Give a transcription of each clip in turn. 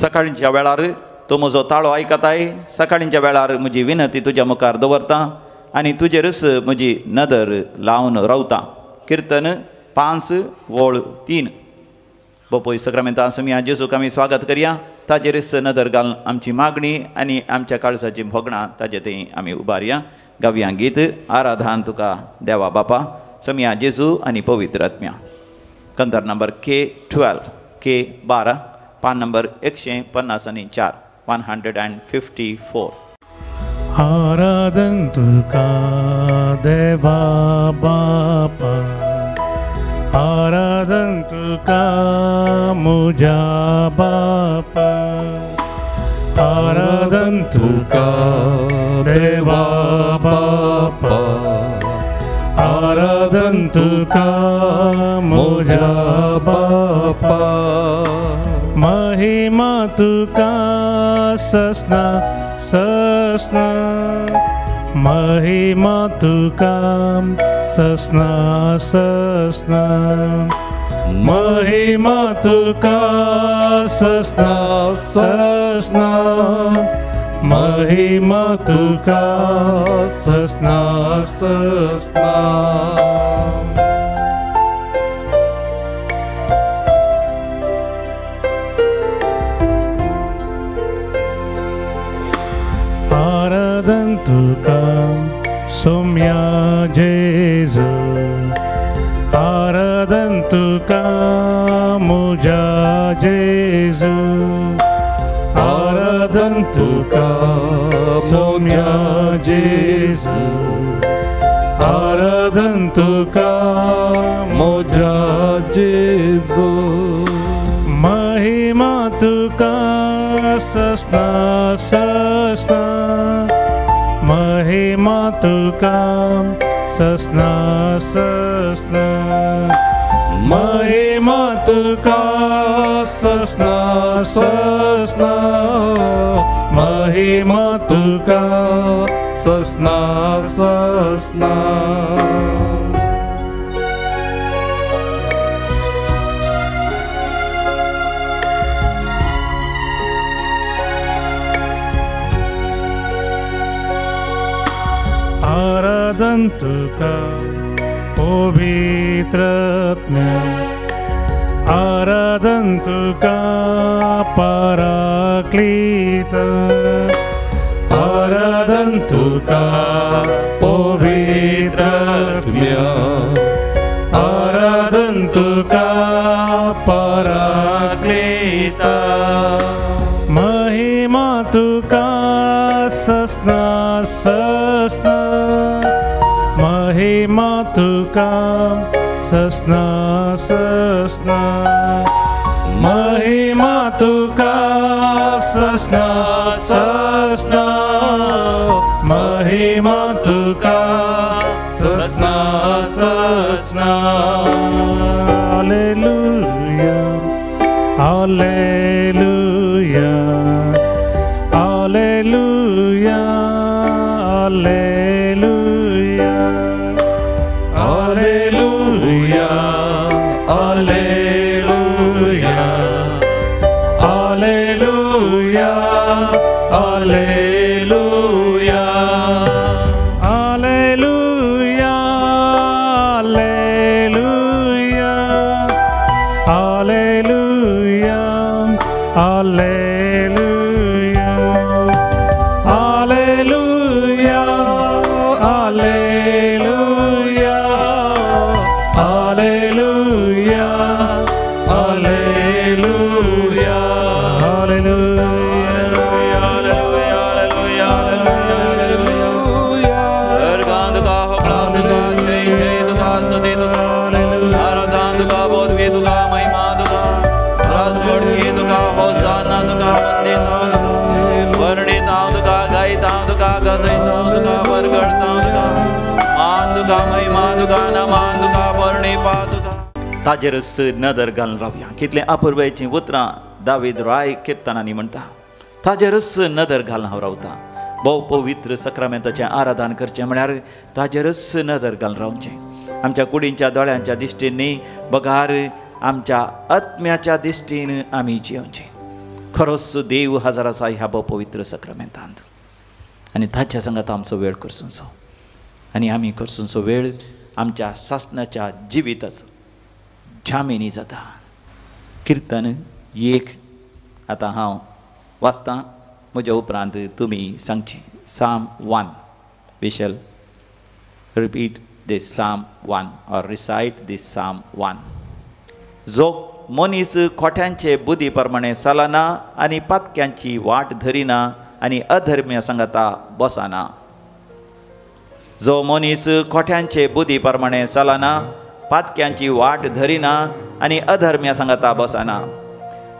सकाळींच्या वेळार तूं म्हजो ताळो आयकताय, सकाळींच्या वेळार म्हजी विनंती तुज्या मुखार दवरता आनी तुजेरच म्हजी नदर लावन रावता. किर्तन 5:3. बापूय सक्रामेंता आमी जेजूक आमी स्वागत करया, ताजेरच नदर घालून आमची मागणी आनी आमच्या काळजाची भोगणां ताजे थंय आमी उबारया. गावया गीत आराधान तुका देवा बापा, समिया जेजू आनी पवित्र आत्म्या. कंदर नंबर K12, K12, पान नंबर 154, 154. आराधन तुका देवा बापा, आराधन तुका मुझा बापा, आराधन तुका देवा बापा, आराधन तुका मुझा बापा, महिमा तुका ससना ससना, महिमा तुका ससना ससना, महिमा तुका ससना ससना, महिमा तुका ससना ससना. आराधन तुका सोम्या जेजू, आराधन तुका मुझा जेजू, आराधन तुका सोम्या जेजू, आराधन तुका मुझा जेजू, महिमा तुका ससना ससना, महिमा तुका ससना ससना, महिमा तुका ससना ससना, महिमा तुका ससना ससना. आराधन तुका पवित्र आत्म्या, आराधन तुका पराक्लीत, आराधन तुका पवित्र आत्म्या, आराधन तुका पराक्लीत, महिमा तुका ससना ससना, महिमा तुका ससना ससना, महिमा तुका ससना ससना, महिमा तुका ससना ससना. Hallelujah hallelujah hallelujah hallelujah hallelujah hallelujah hallelujah hallelujah hallelujah hallelujah hallelujah hallelujah hallelujah hallelujah hallelujah hallelujah hallelujah hallelujah. अर्गान तुका होगळान तुका जय जय तुका स्तुती तुका आराधन तुका बोधवी तुका महिमा तुका राजवडकी तुका होसाना तुका वंदिता तुका वर्णिता तुका गायता तुका गजयता तुका वरगडता तुका मान तुका महिमा तुका नमान तुका वर्णिपा तुका. ताजेरच नदर घालून रावया. कितलें अपुर्बायेचीं उतरां दावीद राय किर्तनांनी म्हणटा. ताजेरच नदर घालून हांव रावता. भोव पवित्र सक्रामेंताचें आराधन करचें म्हळ्यार ताजेरच नदर घालून रावचें. आमच्या कुडींच्या दोळ्यांच्या दिश्टीन न्ही, बगार आमच्या आत्म्याच्या दिश्टीन आमी जियोवचें. खरोच देव हजर आसा ह्या पवित्र सक्रमेंतांत आनी ताच्या सांगात आमचो वेळ करसुंचो आनी आमी करसुंचो वेळ आमच्या सासणाच्या जिविताचो जामिनी जाता. किर्तन 1 आतां हांव वाचतां, म्हज्या उपरांत तुमी सांगचें. Psalm 1. We shall repeat this Psalm 1 or recite this Psalm 1. जो मनीस खोट्यांचे बुद्धी प्रमाणे चलना आनी पातक्यांची वाट धरिना आनी अधर्म्या सांगाता बसना. जो मनीस खोट्यांचे बुद्धी प्रमाणे चलना, पातक्यांची वाट धरिना आनी अधर्म्या सांगाता बसना.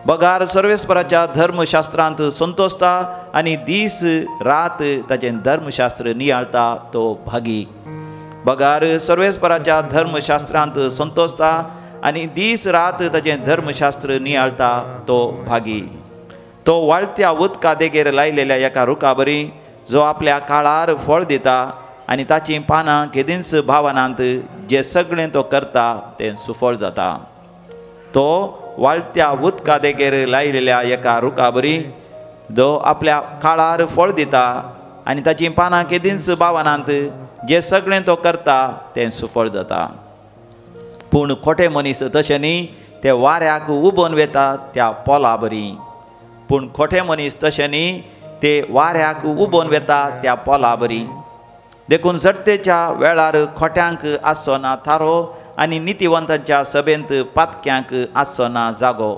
बगार सर्वेस्पराच्या धर्मशास्त्रांत संतोषता आनी दीस रात ताचें धर्मशास्त्र नियाळता तो भागी. बगार सर्वेस्पराच्या धर्मशास्त्रांत संतोषता आनी दीस रात ताचें धर्मशास्त्र नियाळता तो भागी. तो वाळत्या उदका देगेर लायलेल्या एका रुखा बरी जो आपल्या काळार फळ दिता आनी ताचीं पानां केदींच भावनांत जें सगळें तो करता तें सुफळ जाता. तो वाळत्या उदका देगेर लायलेल्या एका रुखा बरी जो आपल्या काळार फळ दिता आनी ताचीं पानां केदींच भावनांत जें सगळें तो करता तें सुफळ जाता. पूण खोटे मनीस तशें न्ही, ते वाऱ्याक उबोन वेता त्या पोला बरी. पूण खोटे मनीस तशें न्ही, ते वाऱ्याक उबोन वेता त्या पोला बरी. देखून झडतेच्या वेळार खोट्यांक आसचो ना थारो आनी नितिवंतांच्या सभेंत पातक्यांक आसचो ना जागो.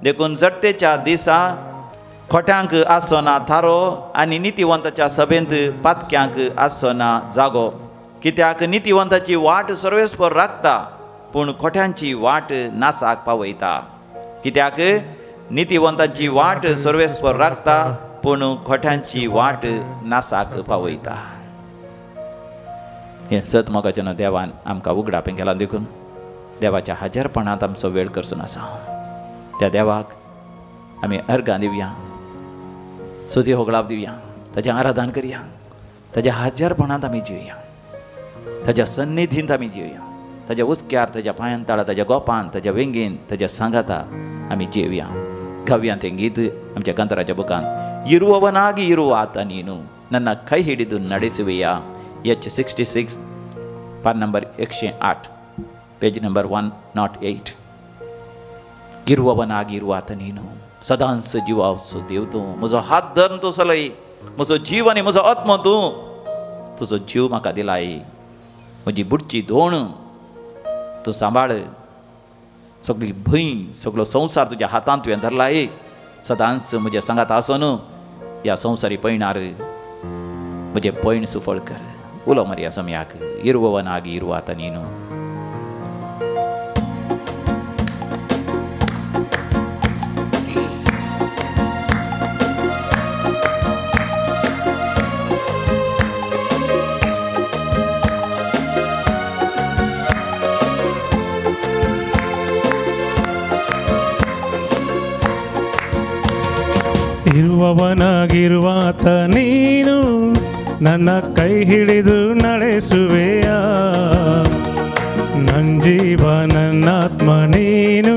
देखून झडतेच्या दिसा खोट्यांक आसचो ना थारो आनी नितिवंताच्या सभेंत पातक्यांक आसचो ना जागो. कित्याक नितिवंताची वाट सर्वेस्पर राखता, पूण खोट्यांची वाट नासाक पावयता. कित्याक नितिवंताची वाट सर्वेस्पर राखता, पूण खोट्यांची वाट नासाक पावयता. हें सत मोगाचें देवान आमकां उगडापें केलां. देखून देवाच्या हाजरपणांत आमचो वेळ करसून आसा. त्या देवाक आमी अर्गां दिवया, सुती होगळाप दिवया, ताचें आराधन करया, ताच्या हाजरपणांत आमी जिवया, ताच्या सन्निधींत आमी जिवया, ताच्या उस्क्यार, ताच्या पांयान ताळा, ताच्या गोपान, ताच्या वेंगेन, ताच्या सांगाता आमी जिवया. गावया तें गीत आमच्या कांताराच्या बुकान. ಇರುವವನಾಗಿ ಇರುವ ಆತ ನೀನು, ನನ್ನ ಕೈ ಹಿಡಿದು ನಡೆಸುವೆಯಾ. H 66, PAN number 108, page number 108. ಇರುವವನಾಗಿ ಇರುವ ಆತ ನೀನು, सदांच जिवाचो देव तूं, म्हजो हात धरून तूं चलय, म्हजो जीव आनी म्हजो आत्मो तूं, तुजो जीव म्हाका दिलाय, म्हजी बुडची धोण तूं सांबाळ, सगळी भंय सगळो संवसार तुज्या हातांत तुवें धरलाय, सदांच म्हज्या सांगात आसून ह्या संवसारी पयणार म्हजें पयण सुफळ कर. उलो मारया समयाक. इरुवनागी इरुवात नीनु. ಇರುವವನಾಗಿರುವಾತ ನೀನು, ನನ್ನ ಕೈ ಹಿಡಿದು ನಡೆಸುವೆಯ, ನನ್ನ ಜೀವ ನನ್ನಾತ್ಮ ನೀನು,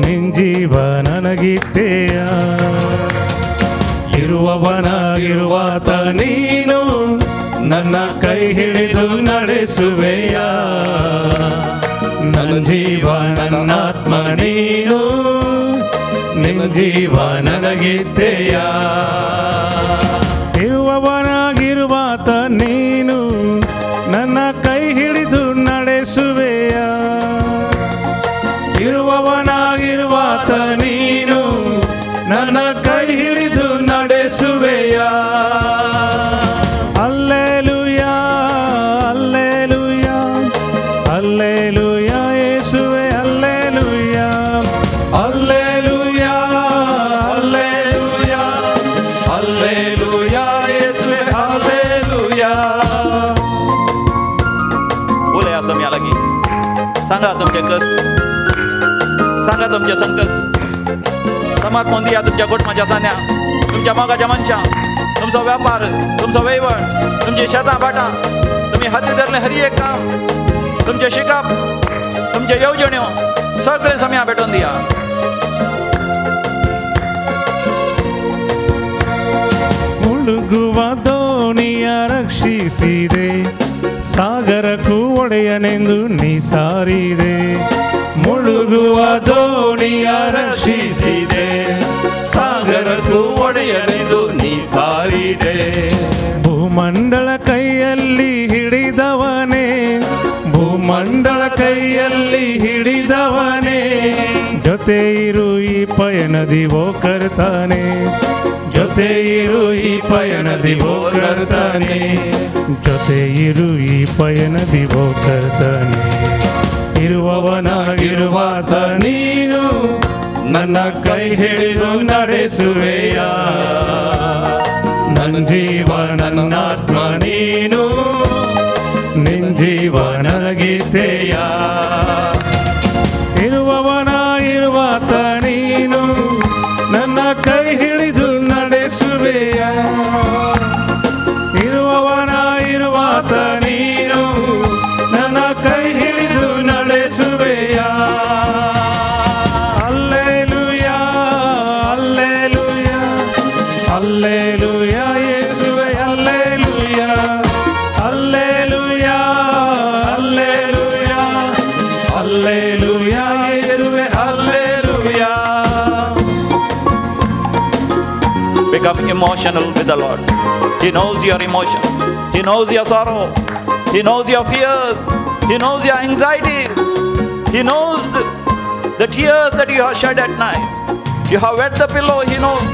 ನಿನ್ ಜೀವ ನನಗಿತ್ತೆಯ. ಇರುವವನಾಗಿರುವಾತ ನೀನು, ನನ್ನ ಕೈ ಹಿಡಿದು ನಡೆಸುವೆಯ, ನನ್ನ ಜೀವ ನನ್ನಾತ್ಮ ನೀನು, ನಿನ್ನ ಜೀವ ನನಗಿತ್ತೆಯ. ಇರುವವನಾಗಿರುವಾತ ನೀನು, ನನ್ನ ಕೈ ಹಿಡಿದು ನಡೆಸುವೆಯ, ಇರುವವನಾಗಿರುವಾತ ನೀನು, ನನ್ನ ಕೈ ಹಿಡಿದು ನಡೆಸುವೆಯ. ಅಲ್ಲೆಲೂಯಾ, ಅಲ್ಲೆಲೂಯಾ, ಅಲ್ಲೆಲೂಯಾ ಯೇಸುವೆ, ಅಲ್ಲೆಲೂಯಾ, ಅಲ್ಲೆಲೂಯಾ, ಅಲ್ಲೆಲೂಯಾ, ಅಲ್ಲೆಲೂಯಾ ಯೇಸುವೆ, ಅಲ್ಲೆಲೂಯಾ. उलया समया लागीं, सांगा तुमचे कश्ट, सांगा तुमचे संकश्ट, समर्पण दिया तुमच्या गोठमाच्या सान्या, तुमच्या मोगाच्या मनशां, तुमचो व्यापार, तुमचो वैवट, तुमची शेतां भाटां, तुमी हाती धरलें हरी एक काम, तुमचें शिकप, तुमच्यो येवजण्यो, सगळें समया भेटोवन दिया. ಮುಳುಗುವ ದೋಣಿಯ ರಕ್ಷಿಸಿದೆ, ಸಾಗರಕ್ಕೂ ಒಡೆಯನೆಂದು ನೀ ಸಾರಿದೆ. ಮುಳುಗುವ ದೋಣಿಯ ರಕ್ಷಿಸಿದೆ, ಸಾಗರಕ್ಕೂ ಒಡೆಯನೆಂದು ನೀ ಸಾರಿದೆ. ಭೂಮಂಡಲ ಕೈಯಲ್ಲಿ ಹಿಡಿದವನೇ, ಭೂಮಂಡಲ ಕೈಯಲ್ಲಿ ಹಿಡಿದವನೇ, ಜೊತೆ ಇರು ಈ ಪಯಣದಿ ಓ ಕರ್ತಾನೆ, ಜೊತೆ ಇರು ಈ ಪಯಣದಿ ಓ ಕರ್ತಾನೆ, ಜೊತೆ ಇರು ಈ ಪಯಣದಿ ಓ ಕರ್ತಾನೆ. ಇರುವವನಾಗಿರುವಾತ ನೀನು ನನ್ನ ಕೈ ಹಿಡಿದು ನಡೆಸುವೆಯ, ನನ್ನ ಜೀವ ನನ್ನಾತ್ಮ ನೀನು, ನಿನ್ ಜೀವ ನನಗೀತೆಯ. ಇರುವವನಾಗಿರುವಾತ ನೀನು ನನ್ನ ಕೈ ಹಿಡಿದು ನಡೆಸುವೆಯ, ಇರುವವನಾಗಿರುವಾತ ನೀನು ನನ್ನ ಕೈ ಹಿಡಿದು ನಡೆಸುವೆಯ. ಅಲ್ಲೇಲುಯಾ, ಅಲ್ಲೇಲುಯಾ, ಅಲ್ಲೇಲುಯಾ ಯೇಸುವೆ, ಅಲ್ಲೇಲುಯಾ, ಅಲ್ಲೇಲುಯಾ, ಅಲ್ಲೇಲುಯಾ, ಅಲ್ಲೇಲುಯಾ ಯೇಸುವೆ, ಅಲ್ಲೇಲುಯಾ. Become emotional with the Lord. He knows your emotions. He knows your sorrow. He knows your fears. He knows your anxieties. He knows the tears that you have shed at night. You have wet the pillow. He knows.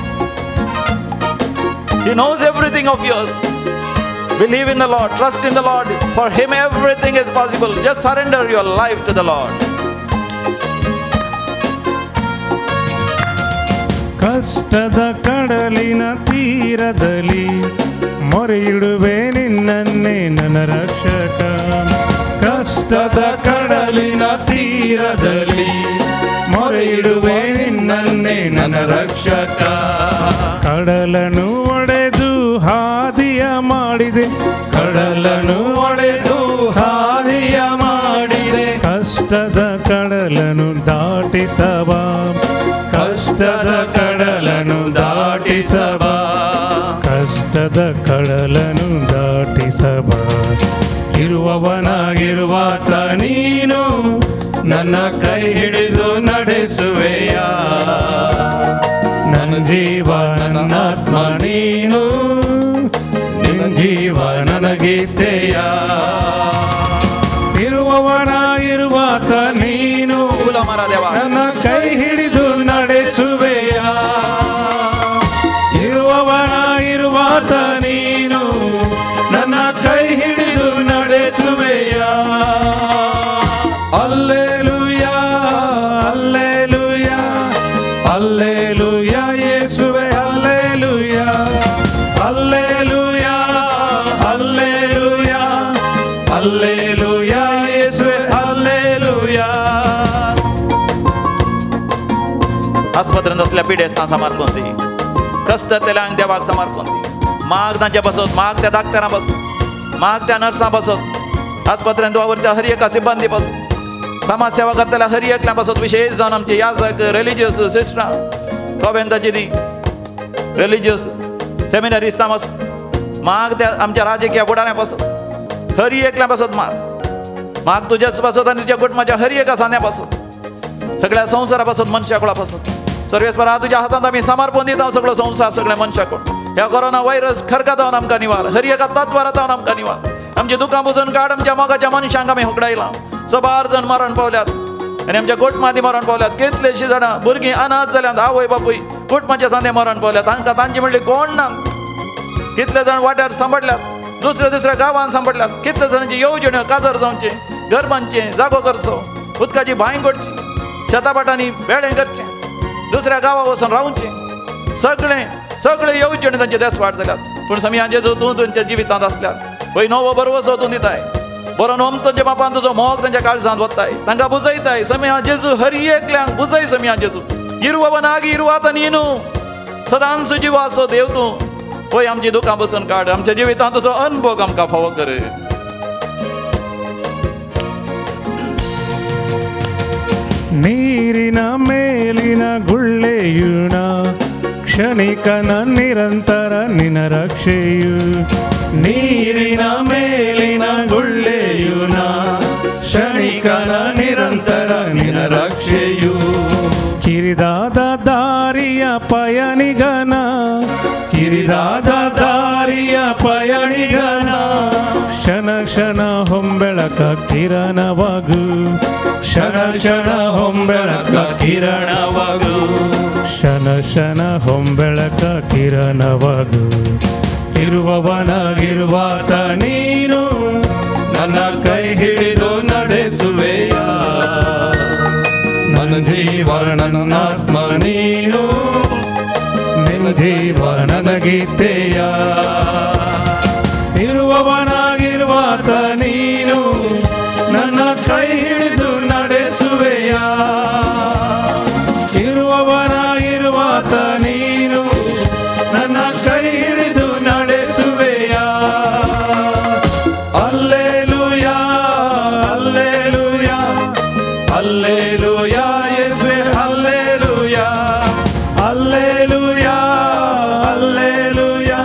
He knows everything of yours. Believe in the Lord. Trust in the Lord. For Him everything is possible. Just surrender your life to the Lord. ಕಷ್ಟದ ಕಡಲಿನ ತೀರದಲ್ಲಿ ಮೊರೆಯಿಡುವೆ ನಿನ್ನನ್ನೇ ನನ್ನ ರಕ್ಷಕ. ಕಷ್ಟದ ಕಡಲಿನ ತೀರದಲ್ಲಿ ಮೊರೆಯಿಡುವೆ ನಿನ್ನನ್ನೇ ನನ್ನ ರಕ್ಷಕ. ಕಡಲನ್ನು ಒಡೆದು ಹಾದಿಯ ಮಾಡಿದೆ, ಕಡಲನ್ನು ಒಡೆದು ಹಾದಿಯ ಮಾಡಿದೆ. ಕಷ್ಟದ ಕಡಲನ್ನು ದಾಟಿಸಬಾ, ಕಷ್ಟದ ಕಡಲನ್ನು ದಾಟಿಸಬಾ, ಕಷ್ಟದ ಕಡಲನ್ನು ದಾಟಿಸಬಾ. ಇರುವವನಾಗಿರುವಾತ ನೀನು ನನ್ನ ಕೈ ಹಿಡಿದು ನಡೆಸುವೆಯ, ನನ್ನ ಜೀವ ನನ್ನಾತ್ಮ ನೀನು, ನಿನ್ನ ಜೀವ ನನಗೀತೆಯ. ಇರುವವನಾಗಿರುವಾತ ನೀನು ನನ್ನ ಕೈ ಹಿಡಿದು ನಡೆಸುವೆಯ, ಇರುವವನಾಗಿರುವಾತ ನೀನು ನನ್ನ ಕೈ ಹಿಡಿದು ನಡೆಸುವೆಯ. ಅಲ್ಲೇಲುಯಾ, ಅಲ್ಲೇಲುಯಾ, ಅಲ್ಲೇಲುಯಾ ಯೇಸುವೆ, ಅಲ್ಲೇಲುಯಾ, ಅಲ್ಲೇಲುಯಾ, ಅಲ್ಲೇಲುಯಾ, ಅಲ್ಲೇಲುಯಾ ಯೇಸುವೆ, ಅಲ್ಲೇಲುಯಾ. आस्पत्रेंत असल्या पिडेस्तां समर्पण दी, कश्ट तेल्यांक देवाक समर्पण दी. माग तांचे बसत, माग त्या डाक्टरां बसत, माग त्या नर्सां बसत, आस्पत्रेंत वावुरत्या हर एका सिब्बंदी बसत, समाज सेवा करतल्या हर एकल्या बसत, विशेष जावन आमचे याजक, रिलिजियस सिस्टरां, कोवेंताची ती रिलिजियस सेमिनरिस्तां बसत, माग त्या आमच्या राजकीय फुडाऱ्यां बसत, हर एकल्या बसत माग, माग तुज्याच बसत आनी तुज्या कुटुंबाच्या हर एका सांद्या बसत, सगळ्या संवसारा पासत, मनशाकुळा पासत. सर्वेस्परा तुज्या हातांत आमी समर्पण दिता सगळो संवसार, सगळ्या मनशाकूळ. ह्या कोरोना व्हायरस खरकातावन आमकां निवार, हर एका तत्वारातावन आमकां निवार. आमची दुकां पुसून काड, आमच्या मोगाच्या मनशांक आमी होगडायला. सबार जण मरण पावल्यात आनी आमच्या कुटुंबांनी मरण पावल्यात. कितलेशीं जाणां भुरगीं अनाथ जाल्यात, आवय बापूय कुटुंबाच्या सांदे मरण पावल्यात. तांकां तांची म्हणली कोण ना. कितले जाण वाट्यार सांपडल्यात, दुसऱ्या दुसऱ्या गांवांत सांपडल्यात. कितले जाणांची येवजण्यो काजार जावचें, घर बांदचें, जागो करचो, उदकाची बांय करची, शेताभाटांनी बेळें करचें, दुसऱ्या गांवां वचून रावचें. सगळें सगळे येवजणे तांचे देसवाट जाल्यात. पूण समिया जेजू तूं तांच्या जिवितांत आसल्यार पय नवो बरवसो तूं दिताय, बरो नोम तांच्या बापान तुजो मोग तांच्या काळजांत वताय, तांकां बुजयताय. समिया जेजू हर एकल्यांक बुजय. समिया जेजू इरुवनागी इरुवात न्ही सदांच जिवाचो देव तूं. पळय आमची दुकां बसून काड, आमच्या जिवितांत तुजो अनुभव आमकां फावो कर. ನೀರಿನ ಮೇಲಿನ ಗುಳ್ಳೆಯುಣ ಕ್ಷಣಿಕನ ನಿರಂತರ ನಿನ ರಕ್ಷೆಯು. ನೀರಿನ ಮೇಲಿನ ಗುಳ್ಳೆಯು ನಾ, ಕ್ಷಣಿಕನ ನಿರಂತರ ನಿನ ರಕ್ಷೆಯು. ಕಿರಿದಾದ ದಾರಿಯ ಪಯಣಿಗನ, ಕಿರಿದಾದ ದಾರಿಯ ಪಯಣಿಗನ, ಕ್ಷಣ ಕ್ಷಣ ಹೊಂಬೆಳಕ ಕಿರಣವಾಗು, ಕ್ಷಣ ಕ್ಷಣ ಹೊಂಬೆಳಕ ಕಿರಣವಾಗು, ಕ್ಷಣ ಕ್ಷಣ ಹೊಂಬೆಳಕ ಕಿರಣವಾಗು. ಇರುವವನಾಗಿರುವಾತ ನೀನು, ನನ್ನ ಕೈ ಹಿಡಿದು ನಡೆಸುವೆಯ. ನನ್ನ ಜೀವ ನನ್ನಾತ್ಮ ನೀನು, ನಿನ್ನ ಜೀವ ನನಗೀತೆಯ. ಇರುವವನಾಗಿರುವಾತ ನೀನು, ನನ್ನ ಕೈ ಹಿಡಿದು ನಡೆಸುವೆಯ. ಇರುವವನಾಗಿರುವಾತ ನೀನು, ನನ್ನ ಕೈ ಹಿಡಿದು ನಡೆಸುವೆಯ. ಅಲ್ಲೇಲೂಯಾ, ಅಲ್ಲೇಲೂಯಾ, ಅಲ್ಲೇಲೂಯಾ ಯೇಸುವೆ, ಅಲ್ಲೇಲೂಯಾ, ಅಲ್ಲೇಲೂಯಾ, ಅಲ್ಲೇಲೂಯಾ,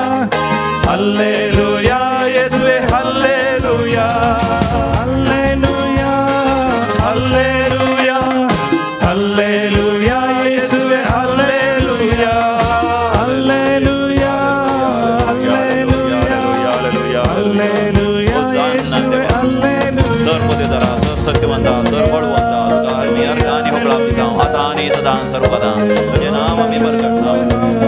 ಅಲ್ಲೇಲೂಯಾ ಯೇಸುವೆ, ಅಲ್ಲೇಲೂಯಾ, ಅಲ್ಲೇಲೂಯಾ, ಅಲ್ಲೇಲೂಯಾ, ಅಲ್ಲೇಲೂಯಾ ಯೇಸುವೆ, ಅಲ್ಲೇಲೂಯಾ, ಅಲ್ಲೇಲೂಯಾ, ಅಲ್ಲೇಲೂಯಾ, ಅಲ್ಲೇಲೂಯಾ ಯೇಸುವೆ, ಅಲ್ಲೇಲೂಯಾ. सर पदेदारा, सर सत्यवंता, सर बळवंता, तुका आमी अर्गांनी होगळाप दिता आतां आनी सदां सर्वदां. तुजें नांव आमी बरगडटा,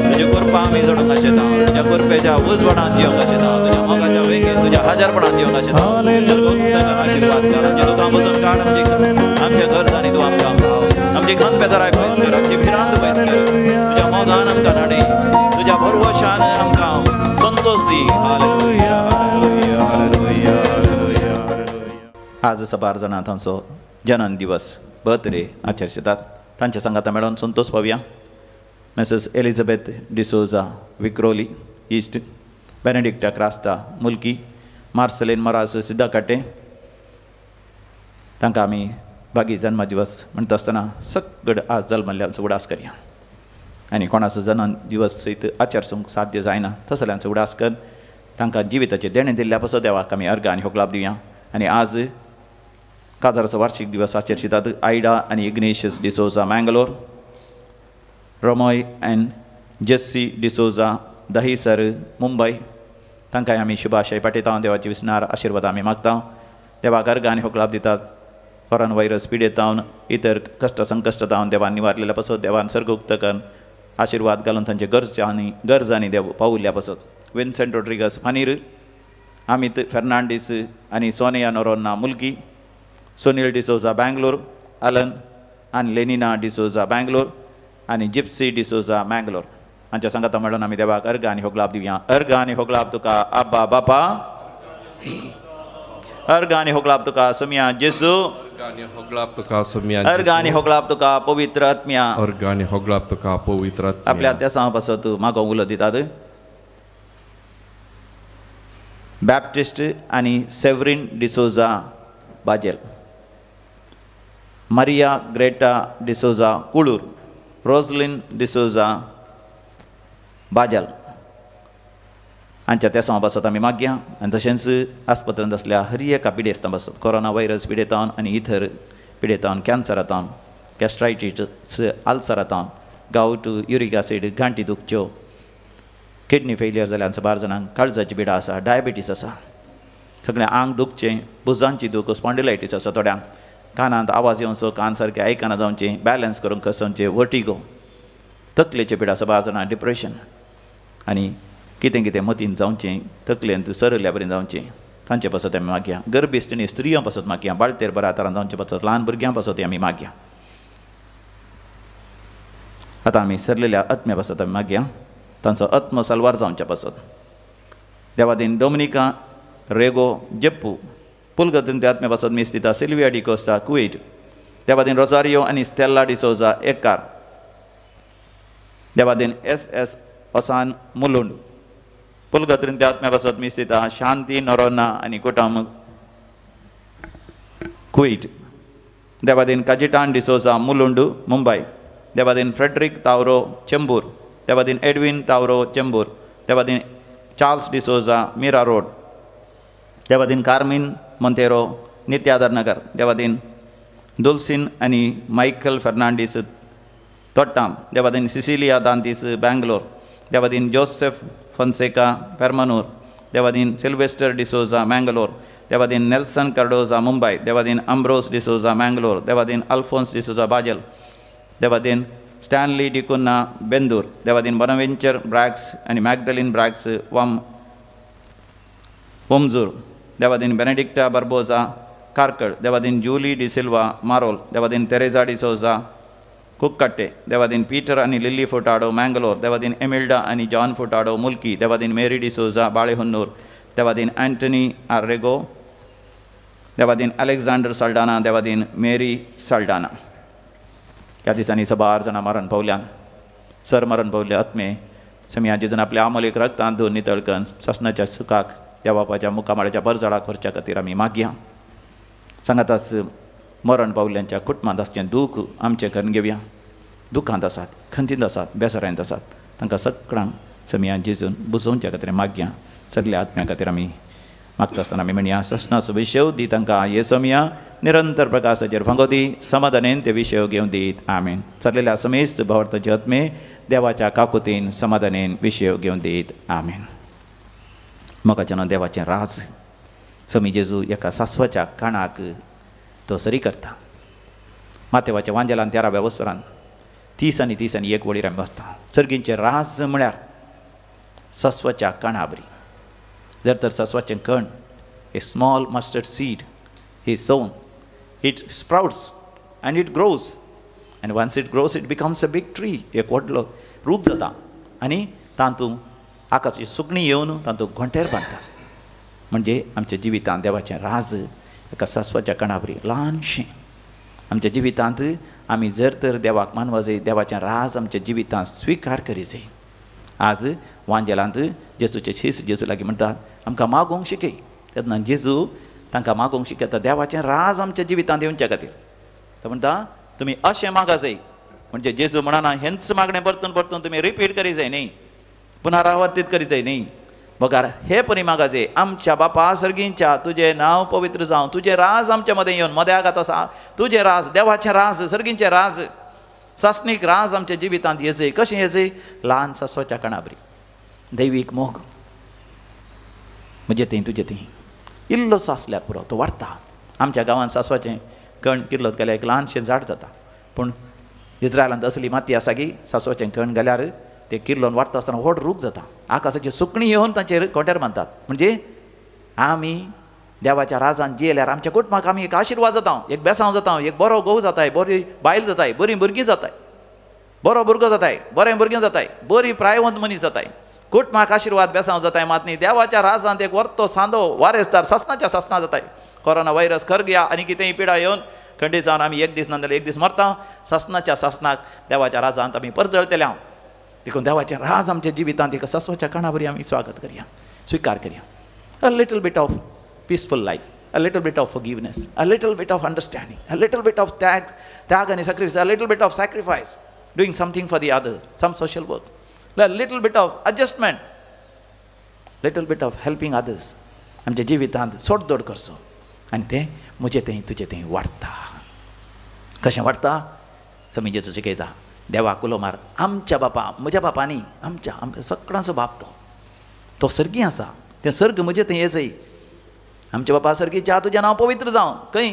तुजी कृपा आमी जोडूंक आशेता, तुज्या कृपेच्या उजवाडान जिवंक आशेता, तुज्या मोगाच्या वेगेन, तुज्या हाजरपणान जिवंक आशेता. आशिर्वाद कर, आमचे दुखां पसून काड, आमचे गरजांनी तूं आमकां पाव, आमची खंत बेजाराय पयस कर, आमची भिरांत पयस कर, तुज्या मोगान आमकां धाडी, तुज्या भरवशान आमकां संतोश दी. Hallelujah, hallelujah, hallelujah, hallelujah. आज सबार जाणां तांचो जनन दिवस, बर्थडे आचरितात. तांच्या सांगाता मेळोन Santosh पावया. Mrs Elizabeth D'Souza Vikhroli east, Benedicta Crasta Mulki, Marceline Moras Siddhakatte, तांकां आमी बागी जन्म दिवस म्हणटा आसतना सगळं आज जल्मल्ल्यांचो उडास करया. आनी कोणाचो जन्म दिवस सयत आचरसूंक साध्य जायना तसल्यांचो उडास कर, तांकां जिविताचें देणें दिल्ल्या पासत देवाक आमी अर्गां आनी होगलाप दिवया. आनी आज काजाराचो वार्षिक दिवस आचरितात आयडा आनी Ignatius D'Souza Mangalore, Romoy and Jessy D'Souza Dahisar Mumbai, तांकां आमी शुभाशय पाठयता. देवाची विसनार आशिर्वाद आमी मागता. देवाक अर्गां आनी होगलाप दितात. कोरोना व्हायरस पिडेतावन इतर कश्ट संकश्ट जावन देवान निवारलेल्या पासत देवान सर्गुक्त करून आशिर्वाद घालून तांचे गरजांनी देव पावुल्ल्या पासत. विन्सेंट रोड्रिगस फानीर, अमित फेर्नांडीस आनी सोनिया नोरोन्ना मुल्की, सुनील डिसोजा बँगलोर, अलन आनी लेनिना डिसोजा बँगलोर आनी जिप्सी डिसोजा मँगलोर हांच्या सांगाता म्हणून आमी देवाक अर्गां आनी होगलाप दिवया. अर्गां आनी होगलाप तुका आब्बा बापा, अर्गां आनी होगलाप तुका सोमिया जेजू, अर्गां आनी होगलाप तुका पवित्र आत्म्या, अर्गां आनी होगलाप तुका पवित्र आत्म्या. आपल्या तेसां पासत मागो उलो दितात. बॅप्टिस्ट आनी Severin D'Souza Bajel, Maria Greta D'Souza Kulur, Roslin D'Souza Bajel हांच्या तेसां पासत आमी मागया. आनी तशेंच आस्पत्रेंत आसल्या हर एका पिडेस्तां पासत, कोरोना व्हायरस पिडेतावन आनी इथर पिडेतावन, कॅन्सरातावन, गॅस्ट्रायटीस, आल्सरातावन, गावट, युरीक ॲसिड, गांठी दुखच्यो, किडनी फेलियर जाल्यान साबार जाणांक काळजाची पिडा आसा, डायबिटीस आसा, सगळें आंग दुखचें, भुजांची दूख, स्पॉन्डिलायटीस आसा थोड्यांक, कानांत आवाज येवचो, कान सारकें आयकना जावचें, बॅलन्स करूंक कसवचें, वर्टिगो, तकलेची पिडा साबार जाणां, डिप्रेशन आनी कितें कितें मतीन जावचें, तकलेंत सरल्या बरें जावचें, तांचे पासत आमी मागया. गर्भिस्त आनी स्त्रियां पासत मागया, बाळतेर बऱ्या तरान जावचे पासत, ल्हान भुरग्यां पासत आमी मागया. आतां आमी सरलेल्या आत्म्या पासत आमी मागया, तांचो आत्म सलवार जावच्या पासत. देवादीन डोमिनिका रेगो जेप्पू पुलगतीन त्या आत्म्या पासत मीस दिता सिल्विया डिकोस्ता कुवेट, देवादीन रोजारियो आनी स्टेल्ला डिसोजा एक्कार, देवादीन एस एस ओसान मुलुंड पुलगत्रीन त्या आत्म्या पासत मीस दिता शांती नोरोना आनी कुटाम कुवेट, देवादीन काजिटान डिसोजा मुलुंड मुंबय, देवादीन फ्रेडरीक तावरो चेंबूर, देवादीन एडविन तावरो चेंबूर, देवादीन चार्ल्स डिसोजा मीरा रोड, देवादीन कार्मीन मोंतेरो नित्यादर नगर, देवादीन दुलसीन आनी मायकल फेर्नांडीस तोट्टाम, देवादीन सिसिलिया दांतीस बेंगलोर, देवादीन जोसेफ फोन्सेका पेरमनूर, देवादीन सिल्वेस्टर डिसोजा मैंगलोर, देवादीन नेल्सन कार्डोजा मुंबई, देवादीन अम्ब्रोस डिसोजा मैंगलोर, देवादीन अल्फोन्स डिसोजा बाजल, देवादीन स्टॅनली डिकुन्ना बेंदूर, देवादीन बोनावेंचर ब्रॅक्स आनी मॅगदलीन ब्रॅक्स वमजूर, देवादीन बेनेडिक्टा बर्बोजा कार्कळ, देवादीन जूली डिसिल्वा मारोल, देवादीन तेरेजा डिसोजा कुक्कट्टे, देवादीन पीटर आनी लिल्ली फुटाडो मैंगलोर, देवादीन एमिल्डा आनी जॉन फुटाडो मुल्की, देवादीन मेरी डिसोजा बाळेहोन्नूर, देवादीन एंटनी आर्रेगो, देवादीन अलेक्झांडर साल्डाना, देवादीन मेरी साल्डाना. ह्या दिसांनी सबार जाणां मरण पावल्यान सर मरण पावले आत्मे समिया जेजून आपल्या आमोलेक रक्तान धुवन नितळ करून सासणाच्या सुखाक त्या बापाच्या मुखामाळ्याच्या बरजाळाक व्हरच्या खातीर आमी मागया. सांगाताच मरण पावल्यांच्या कुटुंबांत आसचें दूख आमचें करून घेवया. दुखांत आसात, खंतींत आसात, बेजारांत आसात, तांकां सगळ्यांक समिया जेजून बुजोवच्या खातीर मागया. सगल्या आत्म्या खातीर आमी मागता आसतना आमी म्हणया, ससनाचो विशय दी तांकां हे समिया निरंतर प्रकाशाचेर फांगो दी, समाधानेन ते विशय घेवन दीत. आमेन. चल्लेल्या समेस्त भावार्थाचे आत्मे देवाच्या काकुतीन समाधानेन विशय घेवन दीत. आमेन. मोगाच्यान देवाचें राज समी जेजू एका सासवाच्या काणाक तो सरी करता. मातेवाच्या वांजेलान 13व्या वसरान 30 आनी 30 आनी 1 वळीर आमी वाचता. सर्गींचें राज म्हळ्यार सासवाच्या काणाबरी. जर तर सासवाचें कण, a small mustard seed is sown, it sprouts and it grows, and once it grows it becomes a big tree. एक व्हडलो रूख जाता आनी तातूंत आकाशाची सुकणीं येवन तातूंत घोंटेर बांदतात. म्हणजे आमच्या जिवितांत देवाचें राज एका सासवाच्या कणाबरी ल्हानशें. आमच्या जिवितांत आमी जर तर देवाक मानवा जाय, देवाचें राज आमच्या जिवितांत स्विकार करी जाय. आज वांजेलांत जेजूचे शीस जेजू लागीं म्हणटात, आमकां मागूंक शिकय. तेन्ना जेजू तांकां मागूंक शिकयता देवाचें राज आमच्या जिवितांत येवच्या खातीर. तो म्हणटा तुमी अशें मागा जाय. म्हणजे जेजू म्हणना हेंच मागणें परतून परतून तुमी रिपीट करी जाय न्ही, पुनरावर्तीत करी जाय न्ही, बगार हे परी मागा जाय, आमच्या बापा सर्गींच्या तुजें नांव पवित्र जावं, तुजें राज आमच्या मदें येवन मद्याक आतां आसा तुजें राज, देवाचें राज, सर्गींचें राज, सासणीक राज आमच्या जिवितांत येजय. कशें येजय? ल्हान सासवाच्या कणाबरी. दैवीक मोग म्हजे थंय तुजे थंय इल्लोसो आसल्यार पुरो, तो वाडटा. आमच्या गांवांत सासवाचें कण किर्लत गेल्यार एक ल्हानशें झाड जाता, पूण इस्रायलांत असली माती आसा की सासवाचें कण घाल्यार ते किर्लोन वाडटा आसतना व्हड रूख जाता. आकाशाची सुकणीं येवन तांचेर गोट्यार बांदतात. म्हणजे आमी देवाच्या राजान जियेल्यार आमच्या कुटुंबाक आमी एक आशिर्वाद जाता, एक बेसांव जाता, एक बरो घोव जाताय, बरी बायल जाताय, बरीं भुरगीं जाताय, बरो भुरगो जाताय, बरें भुरगें जाताय, बरी प्रायवंत मनीस जाताय. कुटुंबाक आशिर्वाद बेसांव जाताय मात न्ही, देवाच्या राजांत एक वर्तो सांदो वारेसदार सासणाच्या सासणा जाताय. कोरोना व्हायरस खर गया आनी कितेंय पिडा येवन खंडीत जावन आमी एक दीस ना जाल्यार एक दीस मरता. सासणाच्या सासणाक देवाच्या राजांत आमी परजळटले हांव. देखून देवाचें राज आमच्या जिवितांत एका सासवाच्या काणाबरी आमी स्वागत करया, स्विकार करया. A little bit of peaceful life, a little bit of forgiveness, a little bit of understanding, a little bit of त्याग आनी sacrifice, a little bit of sacrifice, doing something for the others, some social work, a little bit of adjustment, little bit of helping others. आमच्या जिवितांत सोडदोड करचो आनी तें म्हजें तें तुजें तें वाडटा. कशें वाडटा? समी जेजू शिकयता, देवाक उलो मार, आमच्या बापा, म्हज्या बापांनी, आमच्या आमच्या सगळ्यांचो बाप तो, तो सर्गी आसा, तें सर्ग म्हजें थंय येजय. आमच्या बापा सर्गीच्या तुजें नांव पवित्र जावं. खंय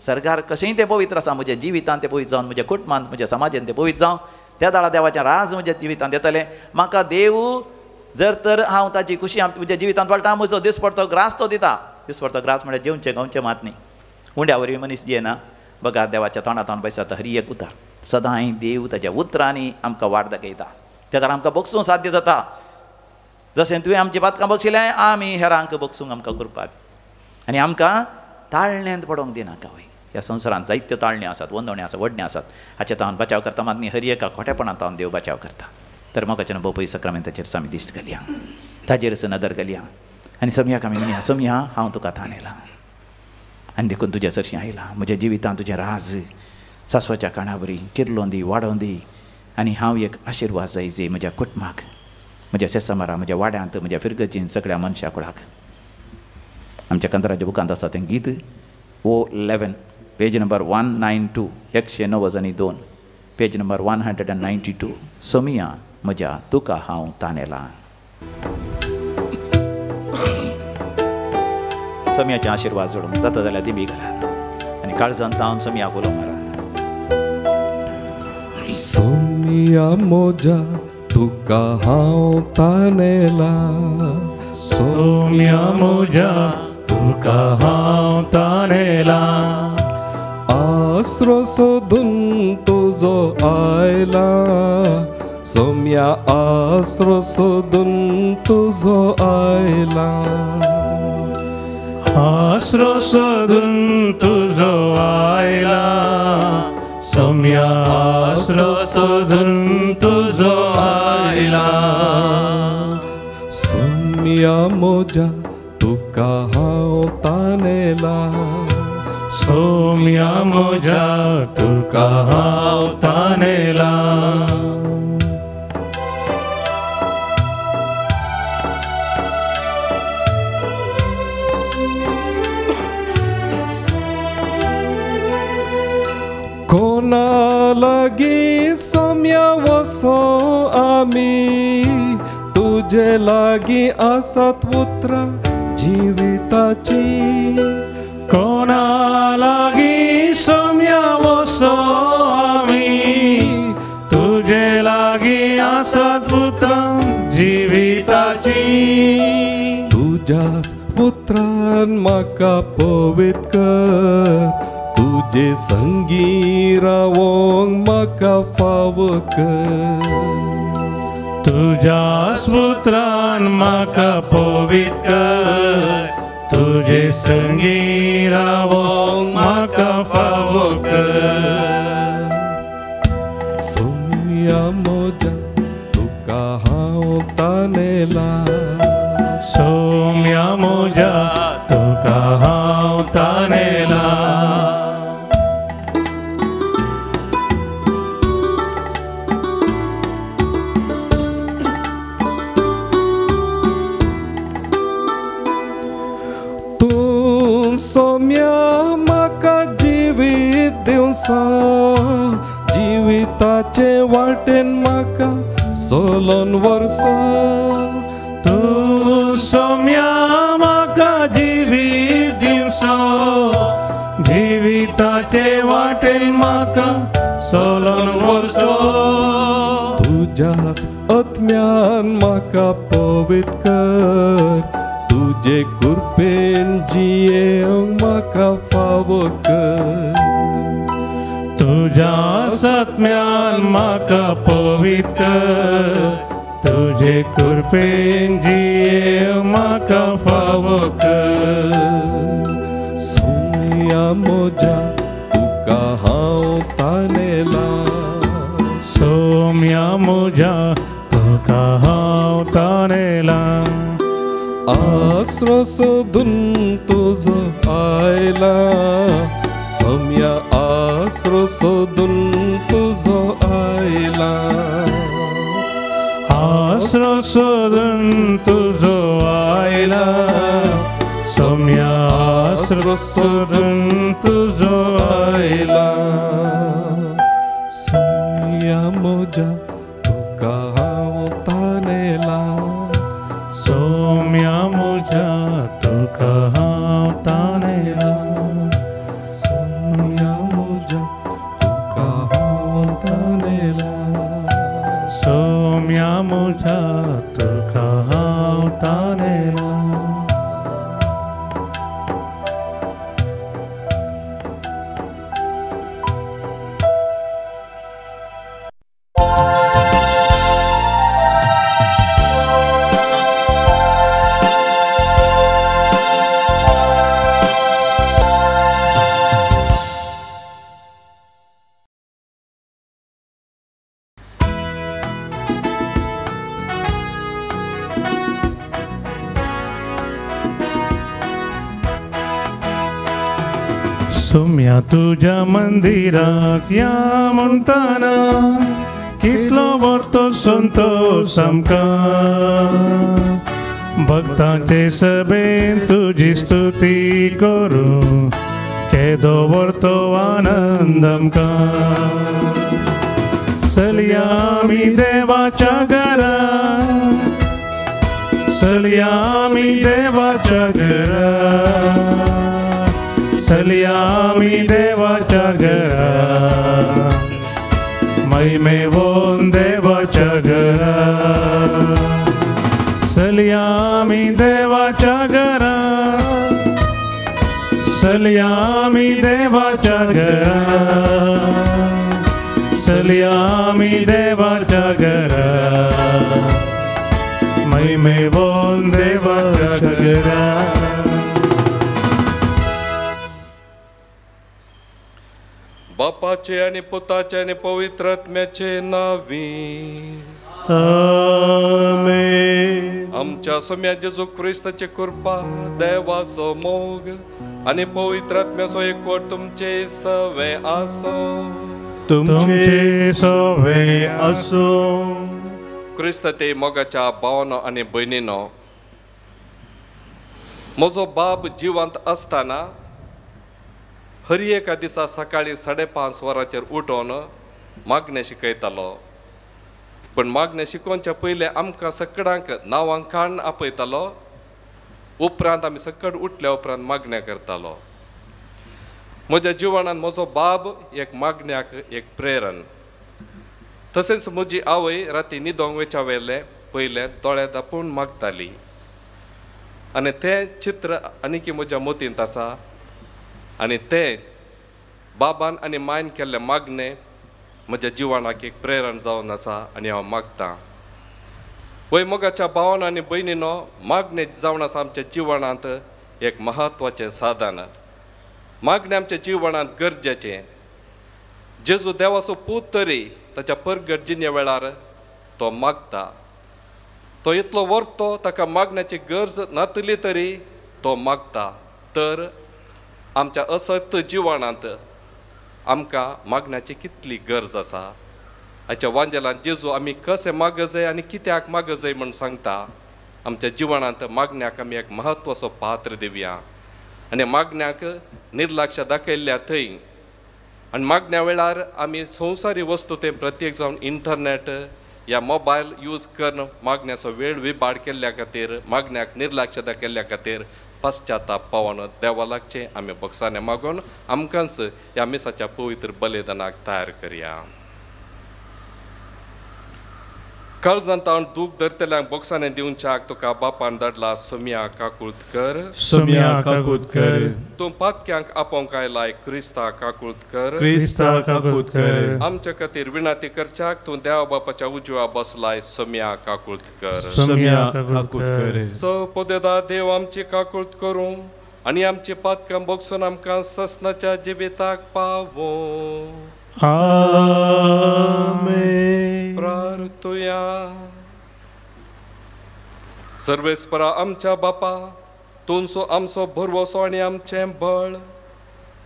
सर्गार कशेंय तें पवित्र आसा, म्हज्या जिवितांत तें पवित्र जावन, म्हज्या कुटुंबांत, म्हज्या समाजांत तें पवित्र जावं. त्या दाळा देवाचें राज म्हज्या जिवितांत येतलें. म्हाका देव जर तर हांव ताची खुशी म्हज्या जिवितांत पाळटा, म्हजो दिसपडतो ग्रास तो दिता. दिसपडतो ग्रास म्हळ्यार जेवचें खावचें मात न्ही, उंड्या वरवीं मनीस जियेना, बघा देवाच्या तोंडांत पैसा हरी एक उतार. सदांय देव ताच्या उतरांनी आमकां वाट दाखयता. त्या कारण आमकां बगसूंक साध्य जाता. जशें तुवें आमची पातकां बगशिलें, आमी हेरांक बगसूंक आमकां कृपा आनी आमकां ताळण्यांत पडोवंक दिनाका. वय ह्या संवसारांत जायत्यो ताळण्यो आसात, वंदवण्यो आसात, वडण्यो आसात, हाचे तावन बचाव करता मात न्ही, हर एका खोटेपणांत तावन देव बचाव करता. तर मोगाच्यान बोपय सक्रामेंताचेर आमी दिश्ट घालया, ताजेरच नदर घालया आनी सम्याक आमी म्हणया, सम्या हांव तुका ताणेलां आनी देखून तुज्या सरशीं आयलां. म्हज्या जिवितांत तुजें राज सासवाच्या काणाबरी किर्लोन दी, वाडोवन दी आनी हांव एक आशिर्वाद जाय जे म्हज्या कुटुंबाक, म्हज्या सेसमारा, म्हज्या वाड्यांत, म्हज्या फिरगजीन सगळ्या मनशा कुळाक. आमच्या कंदराच्या बुकांत आसा तें गीत 011 पेज नंबर 192 192 पेज नंबर 192. सोमिया म्हज्या तुका हांव तानेला. सोमियाचे आशिर्वाद जोडूंक जाता जाल्यार दिमी घालात आनी काळजान तावन सोमिया उलो मारा. सोमिया म्हज्या तुका हांव तानेला, सोम्या म्हज्या तुका हांव तानेला, आसरो सोदून तुजो आयला, सोम्या आसरो सोदून तुजो आयला, आसरो सोदून तुजो आयला, सोम्या आसरो सोदून तुजो आयला. सोम्या म्हज्या तुका हांव तानेला, सोम्या म्हज्या तुका हांव तानेला. कोणा लागीं सोम्या वसो आमी, तुजे लागीं आसात उतरां जिविताची, कोणा लागीं सोम्या वसो आमी, तुजे लागीं आसात उतरां जिविताची, तुज्याच उतरान म्हाका पवित्र कर, तुजे संगी रावोंक म्हाका फावो कर, तुज्या पुत्रान म्हाका पवित्र कर, तुजे संगी रावोंक म्हाका फावो कर. सोम्या म्हज्या तुका हांव तानेला, सोम्या म्हज्या तुका हांव तानेला. सोम्या म्हाका जिवीत दिवसा, जिविताचे वाटेन म्हाका सोलोन वर्सा, तूं सोम्या म्हाका जिवीत दिवसा, जिविताचे वाटेन म्हाका सोलोन वर्सा, तुज्याच आत्म्यान म्हाका पवित्र कर, तुजे कृपेन जियेवंक म्हाका फावो कर, तुज्या आत्म्यान म्हाका पवित्र कर, तुजे कृपेन जियेवंक म्हाका फावो कर. सोम्या म्हज्या तुका हांव तानेला, सोम्या म्हज्या तुका हांव तानेला, आसरो सोदून तुजो आयला, सोम्या आसरो सोदून तुजो आयला, आसरो सोदून तुजो आयला, सोम्या आसरो सोदून तुजो आयला. सोम्या म्हज्या तुका हांव तानेला, सोम्या म्हज्या तुका हांव तानेला, सोम्या म्हज्या तुका हांव तानेला, सोम्या म्हज्या तुका हांव तानेला. सोम्या तुज्या मंदिराक या म्हणटाना, कितलो व्हरतो संतोश आमकां. भक्तांचे सभेन तुजी स्तुती करूं केदो व्हरतो आनंद आमकां. चलया आमी देवाच्या घरा, चलया आमी देवाच्या घरा, चलया आमी देवाच्या घरा, महिमेवोन देवाच्या घरा. चलया आमी देवाच्या घरा, चलया आमी देवाच्या घरा, चलया आमी देवाच्या घरा, महिमेवोन देवाच्या घरा. बापाचे आणि पुताचे आणि पवित्र आत्म्याचे नावी आमेन. आमच्या सोम्या जेजू क्रिस्ताची कृपा, देवाचो मोग आणि पवित्र आत्म्याचो एकवट तुमचे सवे आसो. तुमचे सवे आसो. क्रिस्त ते मोगाच्या भावानो आनी भयणीनो, म्हजो बाब जिवंत आसतना हर एका दिसा सकाळीं 5:30 वरांचेर उठोवन मागणें शिकयतालो. पूण मागणें शिकोवच्या पयलें आमकां सगळ्यांक नांवां काडून आपयतालो. उपरांत आमी सकट उठल्या उपरांत मागण्या करतालो. म्हज्या जिवनान म्हजो बाब एक मागण्याक एक प्रेरण. तशेंच म्हजी आवय राती न्हिदोंक वयच्या वेलें पयलें दोळे धांपून मागताली आनी तें चित्र आनीकी म्हज्या मतींत आसा. आनी तें बाबान आनी मायन केल्लें मागणें म्हज्या जिवनाक एक प्रेरण जावन आसा आनी हांव मागतां. वय मोगाच्या भावान आनी भयणीनो, मागणें जावन आसा आमच्या जिवनांत एक म्हत्वाचें साधन. मागणें आमच्या जिवनांत गरजेचें. जेजू देवाचो पूत तरी ताच्या परगट जिणे वेळार तो मागता. तो इतलो व्हरतो ताका मागण्याची गरज नातली तरी तो मागता. तर आमच्या असक्त जिवनांत आमकां मागण्याची कितली गरज आसा. हाच्या वांजेलान जेजू आमी कशें मागजय आनी कित्याक मागजय म्हूण सांगता. आमच्या जिवनांत मागण्याक आमी एक म्हत्वाचो पात्र दिवया आनी मागण्याक निर्लक्ष दाखयल्ल्या थंय आनी मागण्या वेळार आमी संवसारी वस्तू ते प्रत्येक जावन इंटरनेट या मोबायल यूज करून मागण्याचो वेळ विबाड केल्ल्या खातीर, मागण्याक निर्लक्ष दाखयल्ल्या खातीर पश्चाताप पावन देवा लागचें आमी बक्षाने मागून आमकांच ह्या मिसाच्या पवित्र बलिदानाक तयार करया. काळजांत दूख धरतल्यांक बोक्साने दिवच्याक तुका बापान धाडला सोम्या काकूत कर. सोम्या काकूत कर. तूं पातक्यांक आपोवंक आयलाय क्रिस्ता काकूत कर. क्रिस्ता काकूत कर. आमच्या खातीर विनंती करच्याक तूं देवा बापाच्या उजव्या बसलाय सोम्या काकूत कर. सोम्या काकूत कर. स पोदेदा देव आमची काकूत करूं आनी आमची पातकां बोगसून आमकां ससनाच्या जिविताक पावों. आमेन. प्रार्थुया. सर्वेस्परा आमच्या बापा, तुमचो आमचो भरवसो आनी आमचें बळ,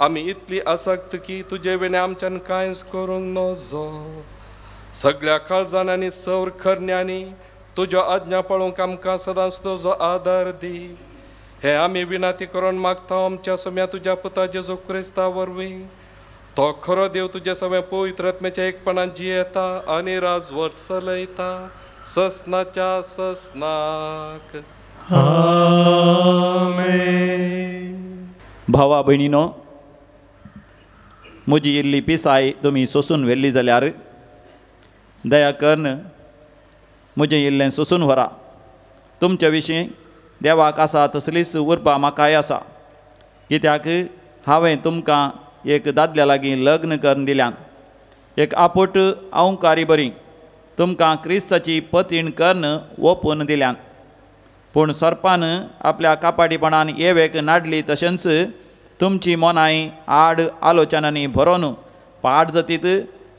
आमी इतली आसक्त की तुजे विणे आमच्यान कांयच करूंक नजो. सगळ्या काळजान आनी सौर खरण्यांनी तुज्यो आज्ञा पळोवंक आमकां सदांच तुजो आदार दी. हे आमी विनंती करून मागता आमच्या सोम्या तुज्या पुता जेजू क्रिस्ता वरवीं. तो खरो देव तुज्या सगळ्या पवित्र आत्म्याच्या एकपणान जियेता आनी राजवट चलयता ससनाच्या ससनाक. आमेन. भावा भयणीनो, म्हजी इल्ली पिसाय तुमी सोसून व्हेल्ली जाल्यार दया करून म्हजें इल्लें सोसून व्हरा. तुमचे विशीं देवाक आसा तसलीच उरपा म्हाकाय आसा. कित्याक हांवें तुमकां एक दादल्या लागीं लग्न करून दिल्यान एक आपोट अवंकारी बरी तुमकां क्रिस्ताची पतीण करून ओपून दिल्यान. पूण सोरपान आपल्या कापाटीपणान एवेक नाडली तशेंच तुमची मोनाय आड आलोचनांनी भरोन पाड जातीत